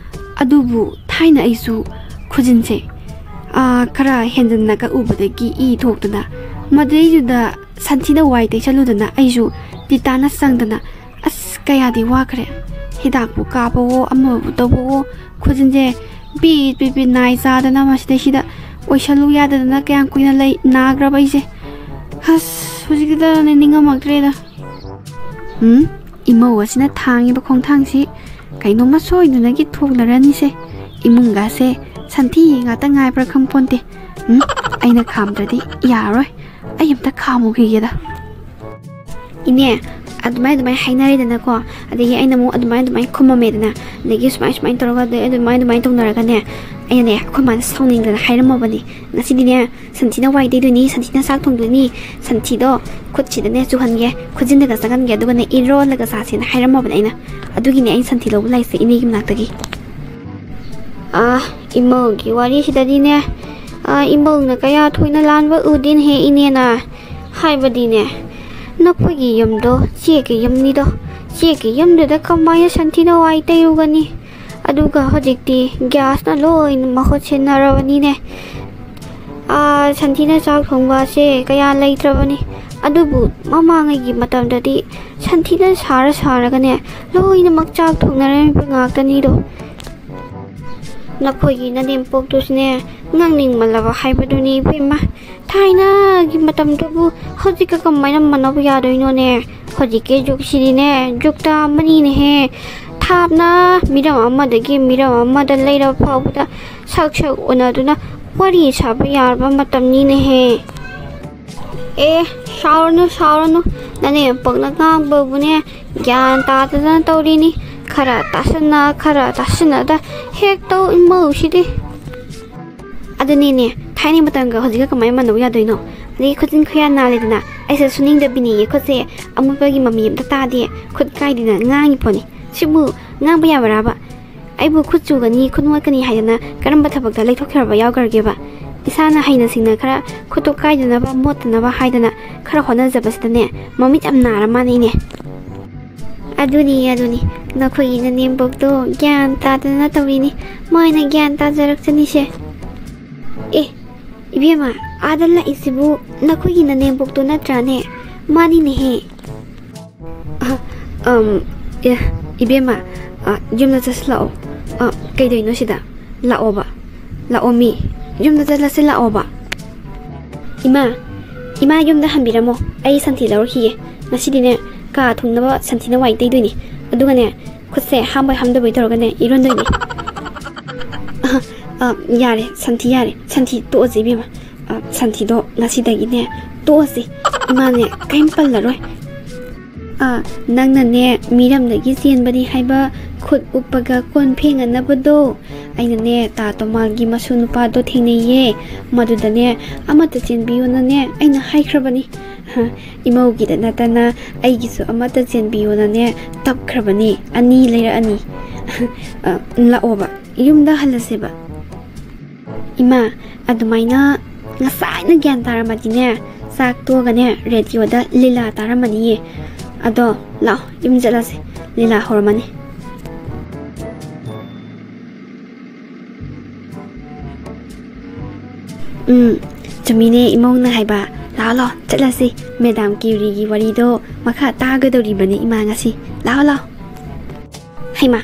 ꯑꯗꯨꯕꯨ ꯊꯥꯏꯅ ꯑꯩꯁꯨ ꯈꯨꯖꯤꯟꯁꯦ, ꯑꯥ, ꯈꯔ ꯍꯦꯟꯖꯟꯅ ꯀꯛꯎꯕꯗꯒꯤ ꯏ ꯊꯣꯛꯇꯅ, ꯃꯗꯨꯗꯩꯗꯨꯗ ꯁꯟꯊꯤꯅ ꯋꯥꯏ ꯇꯩꯁꯜꯂꯨꯗꯅ ꯑꯩꯁꯨ ꯇꯤꯇꯥꯅꯁ ꯆꯪꯗꯅ, ꯑꯁ, ꯀꯌꯥꯗꯤ ꯋꯥꯈ꯭ꯔꯦ꯫ ꯍꯤꯗꯥꯛꯄꯨ ꯀꯥꯞꯄꯋꯣ, ꯑꯃꯕꯨ ꯇꯧꯕꯋꯣ, ꯈꯨꯖꯤꯟꯁꯦ ꯄꯤꯠ ꯄꯤꯠ ꯄꯤꯠ ꯅꯥꯏ ꯆꯥꯗꯅ ꯃꯁꯤꯗꯩꯁꯤꯗ ꯑꯣꯏꯁꯜꯂꯨ ꯌꯥꯗꯗꯅ ꯀꯌꯥꯝ ꯀꯨꯏꯅ ꯂꯩ, ꯅꯥꯈ꯭ꯔꯕ ꯑꯩꯁꯦ꯫ ꯑꯁ, ꯍꯧꯖꯤꯛꯇꯗꯅꯦ ꯅꯤꯡꯉꯝꯃꯛꯇ꯭ꯔꯦꯗ꯫ ꯎꯝ, ꯏꯃꯧ ꯑꯁꯤꯅ ꯊꯥꯡꯉꯤꯕ ꯈꯣꯡꯊꯥꯡꯁꯤ ꯀꯩꯅꯣꯝꯃ ꯁꯣꯏꯗꯅꯒꯤ ꯊꯣꯛꯂꯔꯅꯤꯁꯦ꯫ ꯏꯃꯨꯡꯒꯁꯦ ꯁꯟꯊꯤ ꯉꯥꯛꯇ ꯉꯥꯏꯕ꯭ꯔꯥ ꯈꯪꯄꯣꯟꯇꯦ꯫ ꯎꯝ, ꯑꯩꯅ ꯈꯥꯝꯗ꯭ꯔꯗꯤ ꯌꯥꯔꯔꯣꯏ꯫ ꯑꯩ ꯑꯝꯇ ꯈꯥꯝꯃꯨꯈꯤꯒꯦꯗ꯫ ꯏꯅꯦ, ꯑꯗꯨꯃꯥꯏꯅ ꯑꯗꯨꯃꯥꯏꯅ ꯍꯥꯏꯅꯔꯦꯗꯅꯀꯣ꯫ ꯑꯗꯒꯤ ꯑꯩꯅ ꯑꯃꯨꯛ ꯑꯗꯨꯃꯥꯏꯅ ꯑꯗꯨꯃꯥꯏꯅ ꯈꯨꯝꯃꯝꯃꯦꯗꯅ꯫ ꯑꯗꯒꯤ ꯁꯨꯃꯥꯏꯅ ꯁꯨꯃꯥꯏꯅ ꯇꯧꯔꯒ, ꯑꯗꯩ ꯑꯗꯨꯃꯥꯏꯅ ꯑꯗꯨꯃꯥꯏꯅ ꯇꯧꯅꯔꯒꯅꯦ, ꯑꯩꯅꯅꯦ, ꯑꯩꯈꯣꯏ ꯃꯥꯅ ꯁꯥꯎꯅꯤꯡꯗꯅ ꯍꯥꯏꯔꯝꯃꯕꯅꯤ, "ꯉꯁꯤꯗꯤꯅꯦ, ꯁꯟꯊꯤꯅ ꯋꯥꯏ ꯇꯩꯗꯣꯏꯅꯤ, ꯁꯟꯊꯤꯅ ꯆꯥꯛ ꯊꯣꯡꯗꯣꯏꯅꯤ, ꯁꯟꯊꯤꯗꯣ ꯈꯨꯠꯁꯤꯗꯅꯦ ꯆꯨꯍꯟꯒꯦ, ꯈꯨꯠꯖꯤꯟꯗꯒ ꯆꯪꯍꯟꯒꯦ, ꯑꯗꯨꯒꯅꯦ ꯏꯔꯣꯜꯂꯒ ꯆꯥꯁꯦꯅ" ꯍꯥꯏꯔꯝꯃꯕꯅꯦ ꯑꯩꯅ꯫ ꯑꯗꯨꯒꯤꯅꯦ ꯑꯩꯅ ꯁꯟꯊꯤ ꯂꯧꯕ ꯂꯥꯛꯏꯁꯦ ꯏꯅꯦꯒꯤ ꯃꯅꯥꯛꯇꯒꯤ꯫ ꯑꯥ, ꯏꯃꯧꯒꯤ ꯋꯥꯔꯤꯁꯤꯗꯗꯤꯅꯦ, ꯑꯥ, ꯏꯃꯧꯅ ꯀꯌꯥ ꯊꯣꯏꯅ ꯂꯥꯟꯕ ꯎꯗꯦꯅꯦꯍꯦ ꯏꯅꯦꯅ꯫ ꯍꯥꯏꯕꯗꯤꯅꯦ, ꯅꯈꯣꯏꯒꯤ ꯌꯨꯝꯗꯣ ꯆꯦꯛꯀꯤ ꯌꯨꯝꯅꯤꯗꯣ, ꯆꯦꯛꯀꯤ ꯌꯨꯝꯗꯨꯗ ꯀꯃꯥꯏꯅ ꯁꯟꯊꯤꯅ ꯋꯥꯏ ꯇꯩꯔꯨꯒꯅꯤ? ꯑꯗꯨꯒ ꯍꯧꯖꯤꯛꯇꯤ ꯒ꯭ꯌꯥꯁꯅ ꯂꯣꯏꯅ ꯃꯍꯨꯠ ꯁꯤꯟꯅꯔꯕꯅꯤꯅꯦ꯫ ꯑꯥ, ꯁꯟꯊꯤꯅ ꯆꯥꯛ ꯊꯣꯡꯕ ꯑꯁꯦ ꯀꯌꯥ ꯂꯩꯇ꯭ꯔꯕꯅꯤ꯫ ꯑꯗꯨꯕꯨ ꯃꯃꯥꯡꯉꯩꯒꯤ ꯃꯇꯝꯗꯗꯤ ꯁꯟꯊꯤꯅ ꯁꯥꯔ ꯁꯥꯔꯒꯅꯦ, ꯂꯣꯏꯅꯃꯛ ꯆꯥꯛ ꯊꯣꯡꯅꯔꯝꯃꯤꯕ ꯉꯥꯛꯇꯅꯤꯗꯣ꯫ ꯅꯈꯣꯏꯒꯤ ꯅꯅꯦꯝꯄꯣꯛꯇꯨꯁꯨꯅꯦ, ꯉꯥꯡꯅꯤꯡꯃꯜꯂꯕ ꯍꯥꯏꯕꯗꯨꯅꯤ ꯏꯕꯦꯝꯃ꯫ ꯊꯥꯏꯅꯒꯤ ꯃꯇꯝꯗꯨꯕꯨ ꯍꯧꯖꯤꯛꯀ ꯀꯃꯥꯏꯅ ꯃꯥꯟꯅꯕ ꯌꯥꯗꯣꯏꯅꯣꯅꯦ? ꯍꯧꯖꯤꯛꯀꯤ ꯖꯨꯒꯁꯤꯗꯤꯅꯦ, ꯖꯨꯒꯇ ꯑꯃꯅꯤꯅꯦꯍꯦ꯫ ꯊꯥꯞꯅ ꯃꯤꯔꯝ ꯑꯃꯗꯒꯤ ꯃꯤꯔꯝ ꯑꯃꯗ ꯂꯩꯔꯕ ꯐꯥꯎꯕꯗ ꯁꯛ ꯁꯛ ꯎꯅꯗꯨꯅ ꯋꯥꯔꯤ ꯁꯥꯕ ꯌꯥꯔꯕ ꯃꯇꯝꯅꯤꯅꯦꯍꯦ꯫ ꯑꯦ, ꯁꯥꯎꯔꯅꯨ, ꯁꯥꯎꯔꯅꯨ꯫ ꯅꯅꯦꯝꯄꯣꯛꯅ ꯉꯥꯡꯕꯕꯨꯅꯦ, ꯒ꯭ꯌꯥꯟ ꯇꯥꯗꯗꯅ ꯇꯧꯔꯤꯅꯤ꯫ ꯈꯔ ꯇꯥꯁꯟꯅ, ꯈꯔ ꯇꯥꯁꯟꯅꯗ ꯍꯦꯛ ꯇꯧ ꯏꯃꯧꯁꯤꯗꯤ꯫ ꯑꯗꯨꯅꯤꯅꯦ, ꯊꯥꯏꯅ ꯃꯇꯝꯒ ꯍꯧꯖꯤꯛꯀ ꯀꯃꯥꯏꯅ ꯃꯥꯟꯅꯕ ꯌꯥꯗꯣꯏꯅꯣ? ꯑꯗꯒꯤ ꯈꯨꯠꯆꯤꯟ ꯈꯨꯌꯥ ꯅꯥꯜꯂꯦꯗꯅ, ꯑꯩꯁꯦ ꯁꯨꯅꯤꯡꯗꯕꯤꯅꯦꯌꯦ, ꯈꯨꯠꯁꯦ ꯑꯃꯣꯠꯄꯒꯤ ꯃꯃꯤ ꯑꯝꯇ ꯇꯥꯗꯦ, ꯈꯨꯠ ꯀꯥꯏꯗꯅ ꯉꯥꯡꯉꯤ ꯄꯣꯠꯅꯤ꯫ ꯁꯤꯕꯨ ꯉꯥꯡꯕ ꯌꯥꯕ꯭ꯔꯥꯕ? ꯑꯩꯕꯨ ꯈꯨꯠ ꯆꯨꯒꯅꯤ, ꯈꯨꯠ ꯃꯣꯠꯀꯅꯤ ꯍꯥꯏꯗꯅ ꯀꯔꯝꯕ ꯊꯕꯛꯇ ꯂꯩꯊꯣꯛꯈ꯭ꯔꯕ ꯌꯥꯎꯈ꯭ꯔꯒꯦꯕ? ꯏꯁꯥꯅ ꯍꯩꯅ ꯁꯤꯡꯅ ꯈꯔ ꯈꯨꯠꯇꯣ ꯀꯥꯏꯗꯅꯕ, ꯃꯣꯠꯇꯅꯕ ꯍꯥꯏꯗꯅ ꯈꯔ ꯍꯣꯠꯅꯖꯕꯁꯤꯗꯅꯦ, ꯃꯃꯤꯠ ꯌꯥꯝ ꯅꯥꯔ ꯃꯥꯅꯦ ꯏꯅꯦ꯫ ꯑꯗꯨꯅꯤ, ꯑꯗꯨꯅꯤ, ꯅꯈꯣꯏꯒꯤ ꯅꯅꯦꯝꯕꯣꯛꯇꯣ ꯒ꯭ꯌꯥꯟ ꯇꯥꯗꯅ ꯇꯧꯔꯤꯅꯤ, ꯃꯥꯏꯅ ꯒ꯭ꯌꯥꯟ ꯇꯥꯖꯔꯛꯆꯅꯤꯁꯦ꯫ ꯑꯦ, ꯏꯕꯦꯝꯃ, ꯑꯥꯗ ꯂꯥꯛꯏꯁꯤꯕꯨ ꯅꯈꯣꯏꯒꯤ ꯅꯅꯦꯝꯕꯣꯛꯇꯣ ꯅꯠꯇ꯭ꯔꯥꯅꯦ? ꯃꯥꯅꯤꯅꯦꯍꯦ꯫ ꯑ, ꯑꯝ, ꯑꯦ, ꯏꯕꯦꯝꯃ, ꯑ, ꯌꯨꯝꯗ ꯆꯠꯁꯤ ꯂꯥꯛꯑꯣ꯫ ꯑ, ꯀꯩꯗꯧꯔꯤꯅꯣ ꯁꯤꯗ? ꯂꯥꯛꯑꯣꯕ, ꯂꯥꯛꯑꯣ ꯃꯤ, ꯌꯨꯝꯗ ꯆꯠꯂꯁꯤ ꯂꯥꯛꯑꯣꯕ꯫ ꯏꯃꯥ, ꯏꯃꯥ ꯌꯨꯝꯗ ꯍꯟꯕꯤꯔꯝꯃꯣ, ꯑꯩ ꯁꯟꯊꯤ ꯂꯧꯔꯛꯈꯤꯒꯦ꯫ ꯉꯁꯤꯗꯤꯅꯦ, ꯀꯥ ꯊꯨꯡꯅꯕ ꯁꯟꯊꯤꯅ ꯋꯥꯏ ꯇꯩꯗꯣꯏꯅꯤ꯫ ꯑꯗꯨꯒꯅꯦ, ꯈꯨꯠꯁꯦ ꯍꯥꯝꯕꯣꯏ ꯍꯥꯝꯗꯕꯣꯏ ꯇꯧꯔꯒꯅꯦ, ꯏꯔꯣꯟꯗꯣꯏꯅꯤ꯫ ꯑ, ꯑ, ꯌꯥꯔꯦ, ꯁꯟꯊꯤ ꯌꯥꯔꯦ, ꯁꯟꯊꯤ ꯇꯣꯛꯑꯁꯤ ꯏꯕꯦꯝꯃ꯫ ꯑ, ꯁꯟꯊꯤꯗꯣ ꯉꯁꯤꯗꯒꯤꯅꯦ ꯇꯣꯛꯑꯁꯤ꯫ ꯏꯃꯥꯅꯦ ꯀꯔꯤꯝ ꯄꯜꯂꯔꯣꯏ꯫ ꯑꯥ, ꯅꯪꯅꯅꯦ ꯃꯤꯔꯝꯗꯒꯤ ꯆꯦꯟꯕꯅꯤ ꯍꯥꯏꯕ ꯈꯨꯠ ꯎꯞꯄꯒ ꯀꯣꯟ ꯐꯦꯡꯉꯅꯕꯗꯣ, ꯑꯩꯅꯅꯦ ꯇꯥ ꯇꯣꯃꯥꯜꯒꯤ ꯃꯁꯨ ꯅꯨꯄꯥꯗꯣ ꯊꯦꯡꯅꯩꯌꯦ꯫ ꯃꯗꯨꯗꯅꯦ ꯑꯃꯠꯇ ꯆꯦꯟꯕꯤꯌꯣꯅꯅꯦ ꯑꯩꯅ ꯍꯥꯏꯈ꯭ꯔꯕꯅꯤ꯫ ꯍ, ꯏꯃꯧꯒꯤꯗ ꯅꯠꯇꯅ ꯑꯩꯒꯤꯁꯨ ꯑꯃꯠꯇ ꯆꯦꯟꯕꯤꯌꯣꯅꯅꯦ ꯇꯞꯈ꯭ꯔꯕꯅꯤ꯫ ꯑꯅꯤ ꯂꯩꯔꯛꯑꯅꯤ꯫ ꯑ, ꯂꯥꯛꯑꯣꯕ, ꯌꯨꯝꯗ ꯍꯜꯂꯁꯦꯕ꯫ ꯏꯃꯥ, ꯑꯗꯨꯃꯥꯏꯅ ꯉꯁꯥꯏꯅ ꯒ꯭ꯌꯥꯟ ꯇꯥꯔꯝꯃꯗꯤꯅꯦ, ꯆꯥꯛ ꯇꯣꯛꯑꯒꯅꯦ ꯔꯦꯗꯤꯑꯣꯗ ꯂꯤꯂꯥ ꯇꯥꯔꯝꯃꯅꯤꯌꯦ꯫ ꯑꯗꯣ ꯂꯥꯛꯑꯣ, ꯌꯨꯝ ꯆꯠꯂꯁꯦ, ꯂꯤꯂꯥ ꯍꯧꯔꯝꯃꯅꯤ꯫ ꯎꯝ, ꯆꯨꯝꯃꯤꯅꯦ ꯏꯃꯧꯅ ꯍꯥꯏꯕ꯫ ꯂꯥꯛꯑꯣ, ꯂꯥꯛꯑꯣ, ꯆꯠꯂꯁꯤ꯫ ꯃꯦꯗꯥꯝ ꯀ꯭ꯌꯨꯔꯤꯒꯤ ꯋꯥꯔꯤꯗꯣ ꯃꯈꯥ ꯇꯥꯒꯗꯧꯔꯤꯕꯅꯤ ꯏꯃꯥ ꯉꯁꯤ꯫ ꯂꯥꯛꯑꯣ, ꯂꯥꯛꯑꯣ꯫ ꯍꯩꯃꯥ,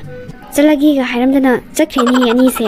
ꯆꯠꯂꯒꯦꯒ ꯍꯥꯏꯔꯝꯗꯅ ꯆꯠꯈ꯭ꯔꯦꯅꯦ ꯑꯅꯤꯁꯦ꯫